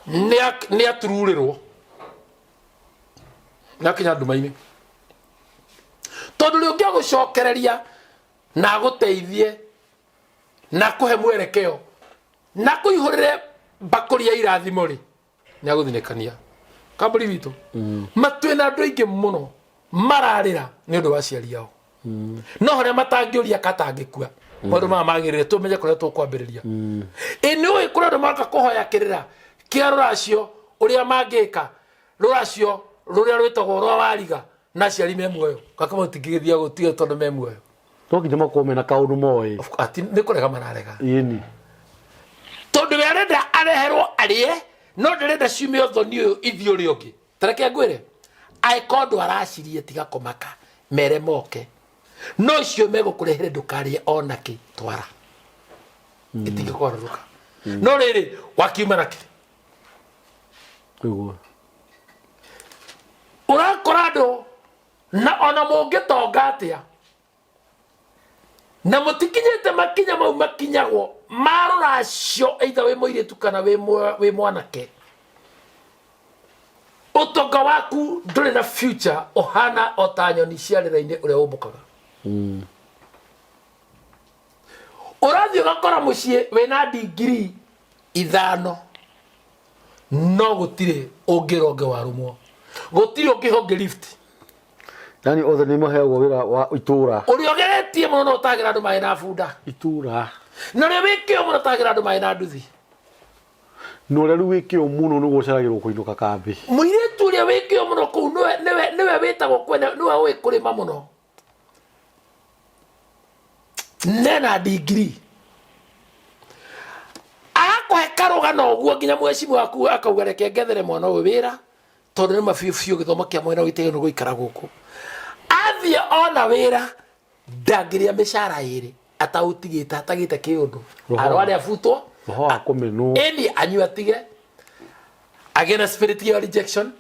nĩ atururĩrwo nĩ akinya nduma-inĩ, tondũ rĩ ũngĩagũcokereria na agũteithie na akũhe mwerekeo na akũihũrĩre mbakũri ya irathimo rĩ, nĩ agũthinĩkania kambũri witũ. Matwĩna andũ aingĩ mũno mararĩra nĩ ũndũ wa aciari ao, no harĩa matangĩũria katangĩkua maũndũ maya magĩrĩre tũmenye kũrĩa tũkwambĩrĩria. Ĩ nĩ ũĩ kũrĩa andũ maroka kũhoya kĩrĩra kĩa rũracio, ũrĩa mangĩka rũracio rũrĩa rwĩtagwo rwa wariga, na aciari me muoyo gakama tũtingĩgĩthiĩ gũtiga tondũ me muoyo. No nginya makorwo mena kaũndũ moĩ. Ati nĩ kũrega mararega. Ĩni. Tondũ we arenda areherwo arĩe, no ndarenda ciume ũthoni ũyũ ithiĩ ũrĩa ũngĩ. Tareke ngwĩre, angĩkorwo ndwaracirie, tiga kũmaka, mere moke, no icio megũkũrehere ndũkarĩe ona kĩ, twara itingĩkũgarũrũka. No rĩrĩ, wakiuma na kĩ? Nĩguo. Ũrakora andũ na ona mũngĩtonga atĩa na mũtikinyĩte makinya mau makinyagwo ma rũracio, either wĩ mũirĩtu kana wĩ mwanake, ũtonga waku ndũrĩ na future, ũhana o ta nyoni cia rĩera-inĩ ũrĩa ũmbũkaga. Ũrathiĩ ũgakora mũciĩ wĩna ndigiri 5, no gũtirĩ ũngĩronge warũmwo, gũtirĩ ũngĩhonge lift. Yani othe nĩ maheagwo wĩra wa itũra. Ũrĩa ũgeretie mũno no ũtagĩra andũ maĩ na bunda. Itũra. Na ũrĩa wĩ kĩo mũno ũtagĩra andũ maĩ na nduthi. Na ũrĩa rĩu wĩ kĩo mũno nĩguo ũceragĩrwo kũinũka kambĩ. Mũirĩtu ũrĩa wĩ kĩo mũno kũu nĩwe wĩtagwo kwene, nĩwe ũĩ kũrĩma mũno, nena ndigiri, agakũhe karũgano ũguo nginya mwecimu waku akauga, "Reke ngethere mwana ũyũ wĩra, tondũ nĩ ma biũ biũ gĩthomo kĩa mwena witũ nĩ gũikara gũkũ." Athiĩ ona wĩra ndangĩrĩa mĩcara ĩrĩ ataũtigĩte atagĩte kĩũndũ. Arware abutwo. Roho wa kũmenwo. Ĩni anyue atige agĩe na spirit ya rejection.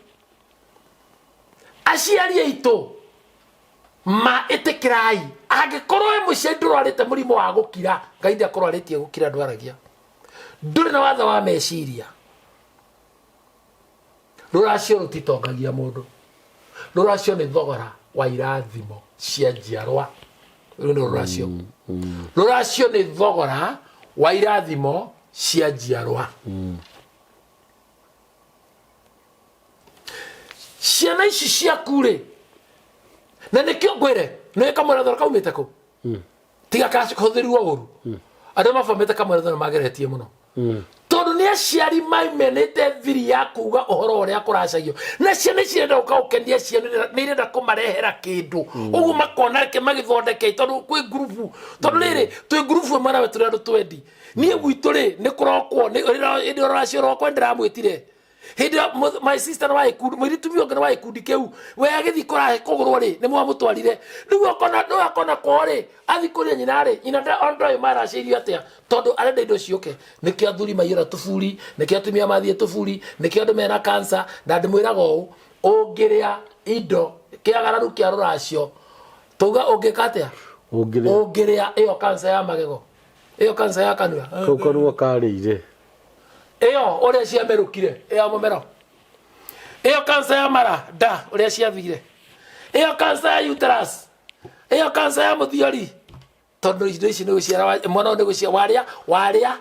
Aciari aitũ, ma ĩtĩkĩrai, angĩkorwo wĩ mũciari ndũrwarĩte mũrimũ wa gũkira, Ngai ndakũrwarĩtie gũkira, ndwaragia, ndũrĩ na watho wa meciria. Rũracio rũtitongagia mũndũ, rũracio nĩ thogora wa irathimo cia njiarwa. Rũu nĩ rũracio. Rũracio nĩ thogora wa irathimo cia njiarwa. Ciana ici ciaku rĩ, na nĩkĩo ngwĩre nĩ kamwĩra kaumĩte kũ, tiga kahũthĩrirwo ũru. Andũ mabamĩte kamwĩra mageretie mũno, tondũ nĩ aciari maimenĩte thiri ya kuga ũhoro ũrĩa kũracagio, na ciana ici irenda gũka gũkenia ciana, nĩ irenda kũmarehera kĩndũ ũguo makona reke magĩthondeke, tondũ kwĩ ngurubu, tondũ rĩrĩ twĩ ngurubu ĩmwe nawe, tũrĩ andũ twendi. Niĩ gwitũ rĩ, nĩ kũrokwo hĩndĩ ĩyo rũracio rwakwa ndĩramwĩtire. Hĩndĩ ĩyo my sister nĩ wa gĩkundi, mũirĩtu ũngĩ nĩ wa gĩkundi kĩu, we agĩthiĩ kũrahe kũgũrwo rĩ, nĩ mwamũtwarire. Rĩu akona rĩu akona kwao rĩ, athiĩ kũrĩa nyina rĩ, nyina ona ndoĩ maracĩirio atĩa, tondũ arenda indo ciũke. Nĩkĩo athuri maiyũra tũburi, nĩkĩo atumia mathiĩ tũburi, nĩkĩo andũ mena cancer, na ndĩmwĩraga ũũ, ũngĩrĩa indo kĩagararu kĩa rũracio, tauga ũngĩka atĩa? Ũngĩrĩa. Ũngĩrĩa ĩyo cancer ya magego, ĩyo cancer ya kanua. Kau kanua karĩire. Ĩyo ũrĩa ciamerũkire, ĩyo mũmero. Ĩyo cancer ya mara, nda, ũrĩa ciathire. Ĩyo cancer ya uterus, ĩyo cancer ya mũthiori. Tondũ indo ici nĩ gũciara mwana ũyũ nĩ gũciara, warĩa, warĩa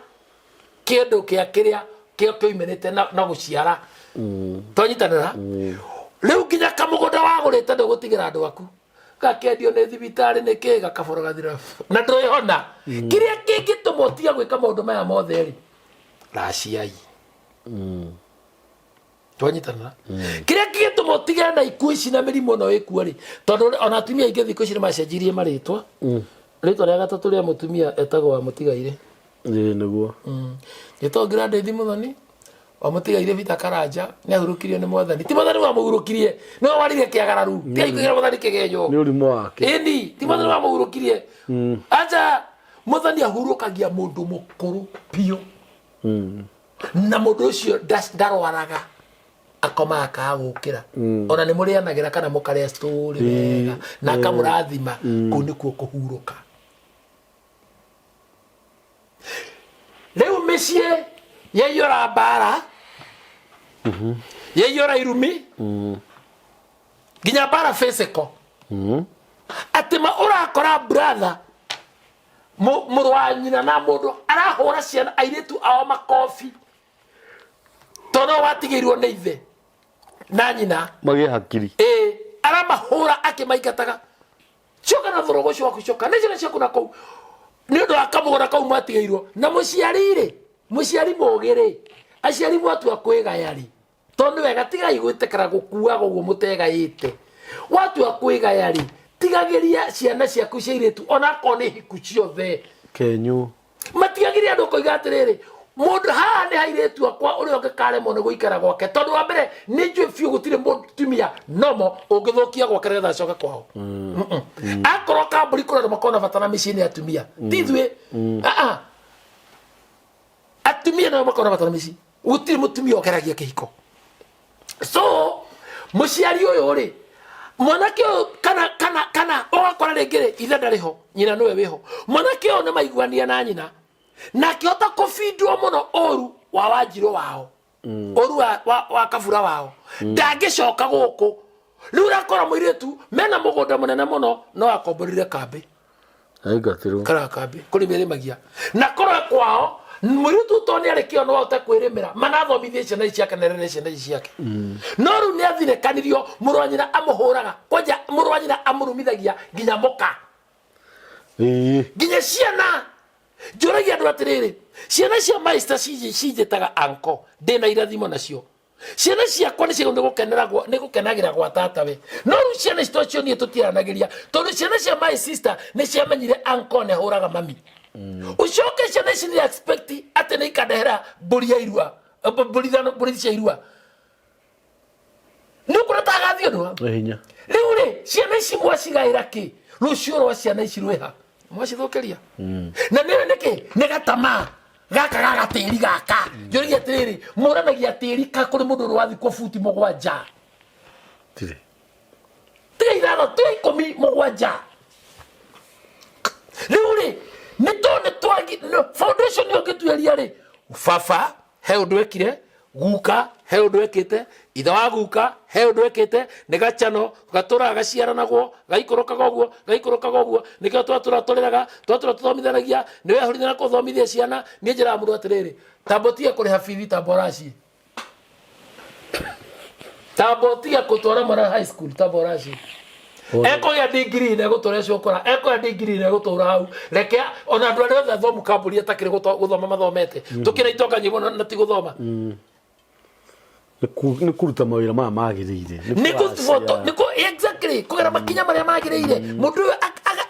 kĩndũ kĩa kĩrĩa kĩo kĩoimanĩte na gũciara. Twanyitanĩra? Rĩu nginya kamũgũnda wagũrĩte ndũgũtigĩra andũ aku. Gakendio nĩ thibitarĩ nĩ kĩ, gakaboro gathira. Na ndũĩhona. Kĩrĩa kĩngĩtũma ũtige gwĩka maũndũ maya mothe rĩ, raciai. Twanyitanĩra? Kĩrĩa kĩngĩtũma ũtige na ikuũ ici na mĩrimũ ĩno ĩkuo rĩ, tondũ ona atumia aingĩ thikũ ici nĩ macenjirie marĩtwa. Rĩtwa rĩa gatatũ rĩa mũtumia etagwo wa mũtigairĩ. Ĩĩ nĩguo. Njĩtagwo Gladys Muthoni wa mũtigairĩ Peter Karanja, nĩ ahurũkirio nĩ mwathani. Ti mwathani wamũhurũkirie, nĩwe waririe kĩagararu. Tigai kũigĩra mwathani kĩgenyo. Nĩ ũrimũ wake. Ĩni, ti mwathani wamũhurũkirie. Acha, mwathani ahurũkagia mũndũ mũkũrũ biũ. Na mũndũ ũcio ndarwaraga, akomaga akaga gũkĩra. Ona nĩ mũrĩanagĩra kana mũkarĩa story wega, na akamũrathima. Kũu nĩkuo kũhurũka. Rĩu mĩciĩ yaiyũra mbara, yaiyũra irumi, nginya mbara physical. Atĩ ma ũrakora brother, mũrũ wa nyina na mũndũ arahũra ciana airĩtu ao makobi, tondũ watigĩirwo nĩ ithe na nyina. Magĩe hakiri. Ĩĩ, aramahũra akĩmaingataga. Coka na thorogo ũcio waku, coka na ciana ciaku na kũu. Nĩ ũndũ wa kamũgũnda kau mwatigĩirwo. Na mũciari rĩ, mũciari mũgĩ rĩ, aciari mwatua kwĩgaya rĩ, tondũ nĩ wega tigai gwĩtĩkĩra gũkuaga ũguo mũtegaĩte. Watua kwĩgaya rĩ, tigagĩria ciana ciaku cia airĩtu onakorwo nĩ hiku ciothe. Kenyu. Matigagĩria andũ koiga atĩrĩrĩ, mũndũ haha nĩ hairĩtu akwa ũrĩa ũngĩkaremwo nĩ gũikara gwake, tondũ wa mbere nĩ njũĩ biũ gũtirĩ mũtumia nomo ũngĩthũkia gwake nĩgetha acoke kwao. Akorwo kambũri kũrĩ andũ makoragwo na bata na mĩciĩ nĩ atumia, ti ithuĩ. Ah, ah. Atumia nĩo makoragwo na bata na mĩciĩ, gũtirĩ mũtumia ũgeragia kĩhiko. So mũciari ũyũ rĩ, mwanake ũyũ kana kana kana ũgakora rĩngĩ rĩ, ithe ndarĩ ho, nyina nĩwe wĩho. Mwanake ũyũ nĩ maiguania na nyina, na akĩhota kũbindwo mũno ũru wa wanjirũ wao, ũru wa kabura wao, ndangĩcoka gũkũ. Rĩu ũrakora mũirĩtu mena mũgũnda mũnene mũno, no akomborire kambĩ. Aingatirwo. Kara kambĩ kũrĩ mĩrĩmagia. Na korwo kwao mũirĩtu to nĩ arĩ kĩo no ahote kwĩrĩmĩra, manathomithie ciana ici ciake na erere ciana ici ciake. No rĩu nĩ athinĩkanirio, mũrũ wa nyina amũhũraga, kwanja mũrũ wa nyina amũrumithagia nginya mũka. Nginya ciana. Njũragia andũ atĩrĩrĩ, ciana cia maista cinjĩtaga uncle, ndĩna irathimo nacio. Ciana ciakwa nĩ ciagĩrĩirwo nĩ gũkenagĩra gwa tata we. No rĩu ciana ici twacionire tũtiaranagĩria, tondũ ciana cia my sister nĩ ciamenyire uncle nĩ ahũraga mami. Ũcoke ciana ici nĩ expect atĩ nĩ ikandehera mbũri ya irua, mbũri ithano, mbũri cia irua. Nĩ ũkuona ta agathiĩ ũndũ wa? Nĩ hinya. Rĩu rĩ, ciana ici mwacigaĩra kĩ? Rũciũ rwa ciana ici rwĩha? Mwacithũkĩria. Na nĩ nĩkĩ? Nĩ gatamaa gaka ga gatĩri gaka. Njũragia atĩrĩrĩ, mũranagia tĩri ka kũrĩ mũndũ ũrĩa wathikwo buti mũgwanja? Tirĩ. Tiga ithathatũ, tiga ikũmi, mũgwanja. Rĩu rĩ, nĩ tondũ nĩ twagi, foundation ĩyo ũngĩtuĩria rĩ, baba he ũndũ ekire, guka he ũndũ ekĩte, ithe wa guka he ũndũ ekĩte, nĩ gachano gatũraga gaciaranagwo, gaikũrũkaga ũguo, gaikũrũkaga ũguo, nĩkĩo twatũra tũrĩraga, twatũra tũthomithanagia, nĩ wehorithia na kũthomithia ciana. Niĩ njĩraga mũndũ atĩrĩrĩ, tamba ũtige kũrĩha bithi, tamba ũracie. Tamba ũtige gũtwara mwana high school, tamba ũracie. Ekũgĩa degree na egũtũra ecũkũra, ekũgĩa degree na egũtũra hau. Reke ona andũ arĩa othe athomu kambuni atakĩrĩ gũthoma mathomete. Tũkĩra itonga nyingĩ mũno na ti gũthoma. Nĩ kũruta mawĩra maya magĩrĩire. Nĩ kũbuata, nĩ kũ-, exactly, kũgera makinya marĩa magĩrĩire. Mũndũ ũyũ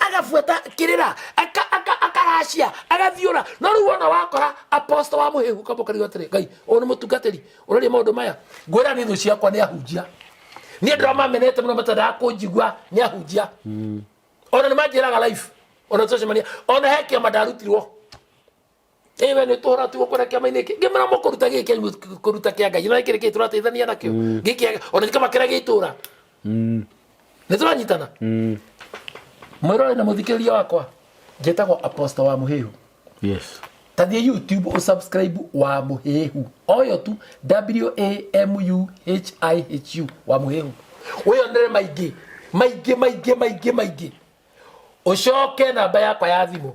agabuata kĩrĩra, Akaracia agathiũra. No rĩu wona wakora apostle wa mũhĩhu kamba ũkarigwo atĩrĩ, Ngai ũyũ nĩ mũtungatĩri ũraria maũndũ maya. Ngwĩra nĩ thũ ciakwa nĩ ahunjia. Niĩ ndĩramamenete mũno matendaga kũnjigua nĩ ahunjia. Ona nĩ manjĩraga life, ona twacemania, ona he kĩama ndarutirwo. Ĩ we nĩ tũhora tu gũkũra kĩama-inĩ gĩkĩ. Ngĩmera mũkũruta gĩkĩ kĩanyu kũruta kĩa Ngai. Na gĩkĩ nĩkĩĩ tũrateithania nakĩo. Gĩkĩ ona kĩama kĩrĩa gĩa itũra. Nĩ tũranyitana. Mwĩrore na mũthikĩrĩria wakwa, njĩtagwo Apostle wa Mũhĩhu. Yes. Ta thiĩ YouTube ũsubscribe wa Mũhĩhu. Oyo tu W A M U H I H U wa Mũhĩhu. Wĩyonere maingĩ maingĩ maingĩ maingĩ maingĩ. Ũcoke namba yakwa ya thimũ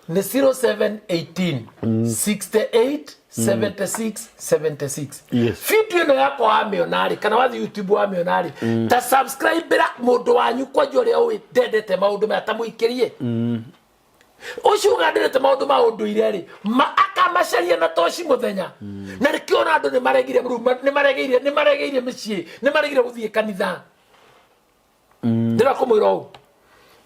nĩ 0718 68 76 76. Yes. Video ĩno yakwa wamĩona rĩ, kana wathiĩ YouTube wamĩona rĩ, ta subscribe ra mũndũ wanyu kwanja ũrĩa ũĩ ndendete maũndũ maya, ta mũikĩrie. Ũcio uga ndendete maũndũ ma ũndũire rĩ, ma akamacaria na toci mũthenya. Na nĩkĩo ona andũ nĩmaregire rĩu, nĩmaregeire, nĩmaregeire mĩciĩ, nĩmaregire gũthiĩ kanitha. Ndĩra kũmwĩra ũũ,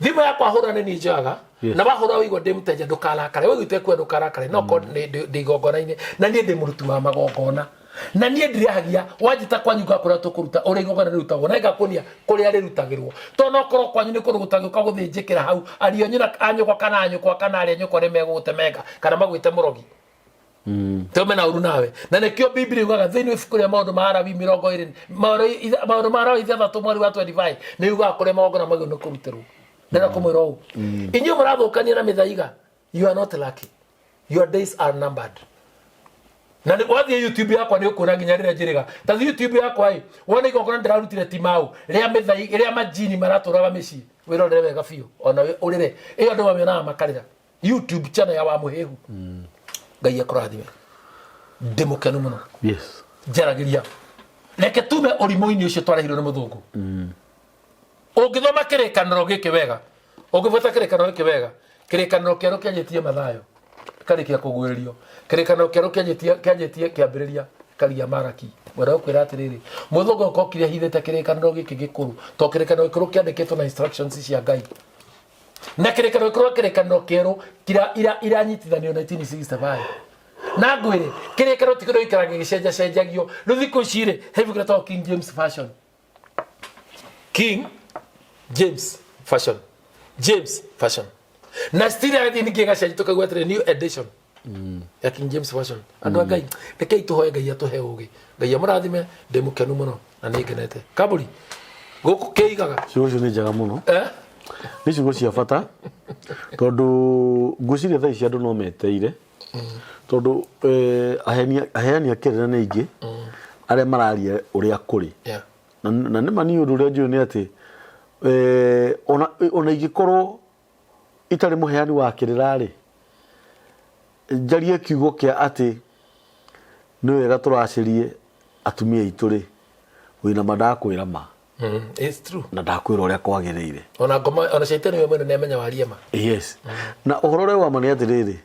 thimũ yakwa hũra nĩ niĩ njoyaga. Yes. Na wahũra ũigua ndĩ mũteja ndũkarakare, waigua itekua ndũkarakare, no korwo ndĩ igongona-inĩ, na niĩ ndĩ mũruti wa magongona, na niĩ ndirĩhagia. Wanjĩta kwanyu ngakũrĩa tũkũruta ũrĩa igongona rĩrutagwo, na ngakuonia kũrĩa rĩrutagĩrwo, tondũ no korwo kwanyu nĩ kũndũ gũtangĩũka gũthĩnjĩkĩra hau ariũ anyu na anyũkwa kana anyũkwa kana arĩa nyũkwa nĩ megũgũtemenga kana magwĩte mũrogi. Tondũ mena ũru nawe. Na nĩkĩo Biblia yugaga thĩinĩ wa ibuku rĩa maũndũ ma Alawi mĩrongo ĩrĩ, maũndũ ma Alawi ithathatũ mweri wa 25, nĩ yugaga kũrĩa magongona magĩrĩirwo nĩ kũrutĩrwo. Ndĩrenda kũmwĩra ũũ, inyuĩ mũrathũkania na mĩthaiga, you are not lucky, your days are numbered. Na nĩ wathiĩ YouTube yakwa nĩ ũkuona nginya rĩrĩa njĩrĩga. Ta thiĩ YouTube yakwa ĩ, wone igongona ndĩrarutire Timau rĩa mĩthaiga, rĩa majini maratũraga mĩciĩ. Wĩrorere wega biũ, ona ũrĩre. Ĩyo andũ mamĩonaga makarĩra. YouTube channel ya Wamũhĩhu. Ngai akũrathime. Ndĩ mũkenu mũno. Yes. Njaragĩria. Reke tume ũrimũ-inĩ ũcio twarehirwo nĩ mũthũngũ. Ũngĩthoma kĩrĩkanĩro gĩkĩ wega, ũngĩbuata kĩrĩkanĩro gĩkĩ wega, kĩrĩkanĩro kĩerũ kĩanjĩtie Mathayo, karĩkia kũguũrĩrio. Kĩrĩkanĩro kĩerũ kĩanjĩtie kĩambĩrĩria karia Maraki. Wenda gũkwĩra atĩrĩrĩ, mũthũngũ okire ahithĩte kĩrĩkanĩro gĩkĩ gĩkũrũ, tondũ kĩrĩkanĩro gĩkũrũ kĩandĩkĩtwo na instructions cia Ngai. Na kĩrĩkanĩro gĩkũrũ na kĩrĩkanĩro kĩerũ iranyitithanio 1965. Na ngwĩre, kĩrĩkanĩro ti kĩndũ gĩikaraga gĩgĩcenjacenjagio. Rĩu thikũ ici rĩ, he ibuku rĩtagwo King James Version. King James Version. James Version. Na still yathi ningĩ ĩgacenjia tũkaigua atĩrĩ new edition ya King James Version. Andũ a Ngai, rekei tũhoe Ngai atũhe ũgĩ. Ngai amũrathime, ndĩ mũkenu mũno na nĩ ngenete. Kambũri, gũkũ kĩigaga. Ciugo icio nĩ njega mũno. Nĩ ciugo cia bata tondũ ngwĩciria thaa ici andũ no meteire tondũ aheani a kĩrĩra nĩ aingĩ arĩa mararia ũrĩa kũrĩ. Na nĩ ma niĩ ũndũ ũrĩa njũĩ nĩ atĩ ona ingĩkorwo itarĩ mũheani wa kĩrĩra rĩ, njarie kiugo kĩa atĩ nĩ wega tũracĩrie atumia aitũ rĩ, wĩna ma ndakwĩra ma. It's true. Na ndakwĩra ũrĩa kwagĩrĩire. Ona ngoma, ona caitani we mwene nĩamenya warie ma. Yes. Na ũhoro ũrĩa wa ma nĩ atĩrĩrĩ,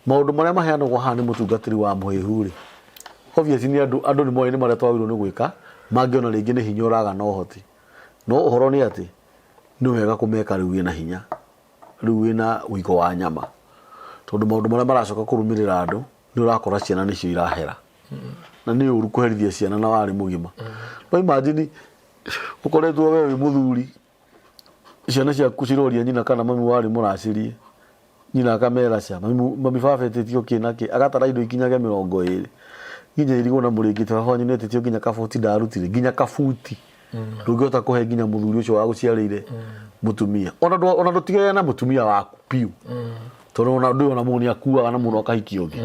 maũndũ marĩa maheanagwo haha nĩ mũtungatĩri wa mũhĩhu rĩ, obviously nĩ andũ, andũ nĩ moĩ nĩ marĩa twagĩrĩirwo nĩ gwĩka, mangĩona rĩngĩ nĩ hinya ũraga na ũhoti. No ũhoro nĩ atĩ, nĩ wega kũmeka rĩu wĩna hinya, rĩu wĩna ũiko wa nyama. Tondũ maũndũ marĩa maracoka kũrũmĩrĩra andũ, nĩ ũrakora ciana nĩcio irahera. Na nĩ ũru kũherithia ciana na warĩ mũgima. No imagine ũkoretwo we wĩ mũthuri, ciana ciaku ciroria nyina kana mami warĩ mũracĩrie, nyina akamera ca, mami baba etĩtio kĩ na kĩ, agatara indo ikinyage mĩrongo ĩrĩ. Nginya irigũ na mũrĩngĩti baba wanyu nĩ etĩtio nginya kabuti ndarutire, nginya kabuti. Ndũngĩhota kũhe nginya mũthuri ũcio wagũciarĩire mũtumia. Ona ndũtigage na mũtumia waku biũ. Tondũ ona ndũĩ ona mũndũ nĩ akuaga na mũndũ akahikia ũngĩ.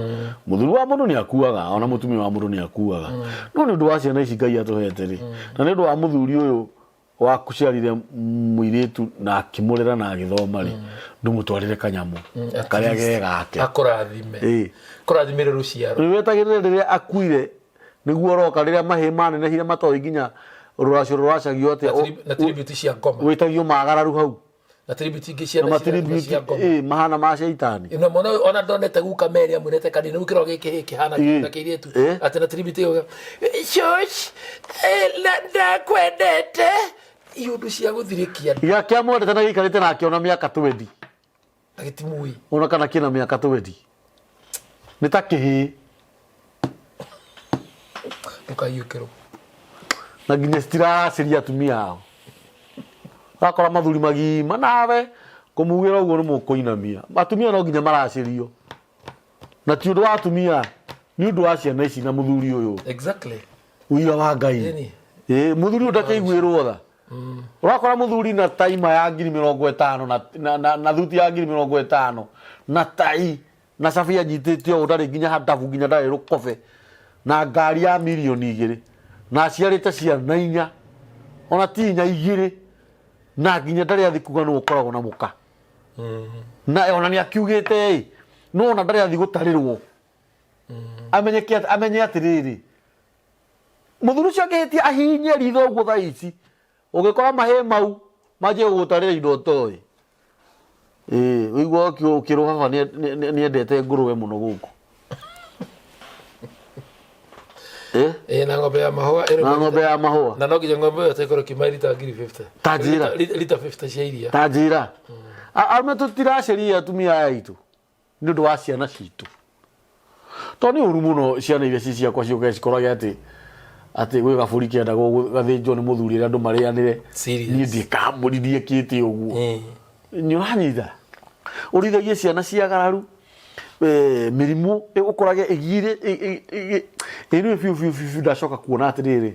Mũthuri wa mũndũ nĩ akuaga, ona mũtumia wa mũndũ nĩ akuaga. No nĩ ũndũ wa ciana ici Ngai atũhete rĩ, na nĩ ũndũ wa mũthuri ũyũ wakuciarire mũirĩtu na akĩmũrera na agĩthoma rĩ, ndũmũtwarĩre kanyamũ karĩa ge gake. Akũrathime. Kũrathimĩre rũciaro. Rĩu wetagĩrĩre rĩrĩa akuire nĩguo ũroka rĩrĩa mahĩĩ manenehire matoĩ nginya rũracio rũracagio atĩa. Na tribute cia ngoma. Wĩtagio magararu hau. Na tribute ingĩ cia Na matribute, cia ngoma. Mahana ma caitani. Na mwana ũyũ ona ndonete guka Mary amwĩrĩte kanini rĩu kĩro gĩkĩ kĩhana na kĩirĩtu. Atĩ na tribute ĩyo. George, ndakwendete. Iũndũ cia gũthirĩkia. Gĩa kĩamwendete na gĩikarĩte nake ona mĩaka 20. Na gĩtimui. Ona kana kĩna mĩaka 20 nĩ ta kĩhĩĩ. Ndũkahiũkĩrwo. Na nginya citiracĩria atumia ao. Ũrakora mathuri magima nawe kũmugĩra ũguo nĩ mũkũinamia. Atumia no nginya maracĩrio. Na ti ũndũ wa atumia, nĩ ũndũ wa ciana ici na mũthuri ũyũ. Exactly. Ũira wa Ngai. Ĩni. Ĩĩ, mũthuri ũyũ ndakĩiguĩrwo tha. Ũrakora mũthuri na taima ya 50,000 na thuti ya 50,000 na tai na cabi anyitĩte ũũ ndarĩ nginya handabu nginya ndarĩ rũkobe na ngari ya 2 mirioni na aciarĩte ciana inya ona ti inya igĩrĩ na nginya ndarĩ athi kuga nũ ũkoragwo na mũka na ona nĩ akiugĩte ĩ no ona ndarĩ athi gũtarĩrwo amenye atĩrĩrĩ mũthuri ũcio angĩhĩtia ahihinye ritho ũguo thaa ici ũgĩkora mahĩ mau manjie gũgũtarĩra indo ũtoĩ. Ĩĩ ũigua ũkĩrwo baba nĩendete ngũrũwe mũno gũkũ. Eh? Ĩĩ na ng'ombe ya mahũa Na ng'ombe ya mahũa. Na no nginya ng'ombe ĩyo ĩkorwo ĩkiuma rita 50,000. Ta njĩra. Rita 50 cia iria. Ta njĩra. Arũme tũtiraceria atumia aya aitũ nĩ ũndũ wa ciana citũ. Tondũ nĩ ũru mũno ciana iria ci ciakwa ciũke cikorage atĩ atĩ gwĩ gabũri kendagwo gathĩnjwo nĩ mũthuri ũrĩa andũ marĩanĩre. Serious. Niĩ ndĩ kambũri ndiĩkĩte ũguo. Nĩ ũranyita? Ũrĩithagie ciana ciagararu mĩrimũ ũkorage ĩgire ĩnĩ biũ biũ biũ ndacoka kuona atĩrĩrĩ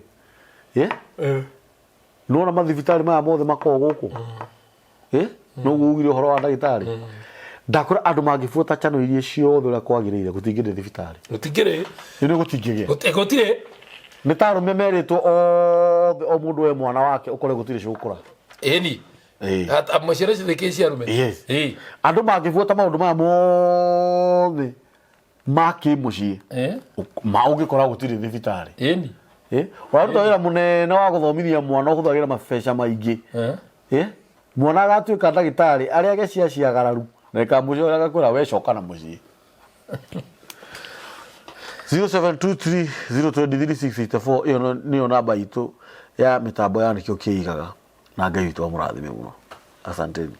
nĩwona mathibitarĩ maya mothe makoragwo gũkũ noguo ugire ũhoro wa ndagĩtarĩ ndakora andũ mangĩbuata channel iria ciothe ũrĩa kwagĩrĩire gũtingĩrĩ thibitarĩ. Gũtingĩrĩ. Nĩ gũtingĩgĩa. Gũtirĩ. Nĩ ta arũme merĩtwo othe o mũndũ we mwana wake ũkore gũtirĩ cũkũra. Ĩni. Ciana ciothe cia arũme. Yes. Andũ mangĩbuata maũndũ maya mothe ma kĩmũciĩ ma ũngĩkora gũtirĩ thibitarĩ. Ĩni. Ũraruta wĩra mũnene wa gũthomithia mwana ũhũthagĩra mabeca maingĩ. Mwana agatuĩka ndagĩtarĩ arĩage cia ciagararu na ĩkamũcoya agakwĩra we coka na mũciĩ. 0723 023 684 ĩyo nĩyo namba itũ ya mĩtambo ya nĩkĩo kĩigaga na Ngai witũ amũrathime mũno. Asanteni.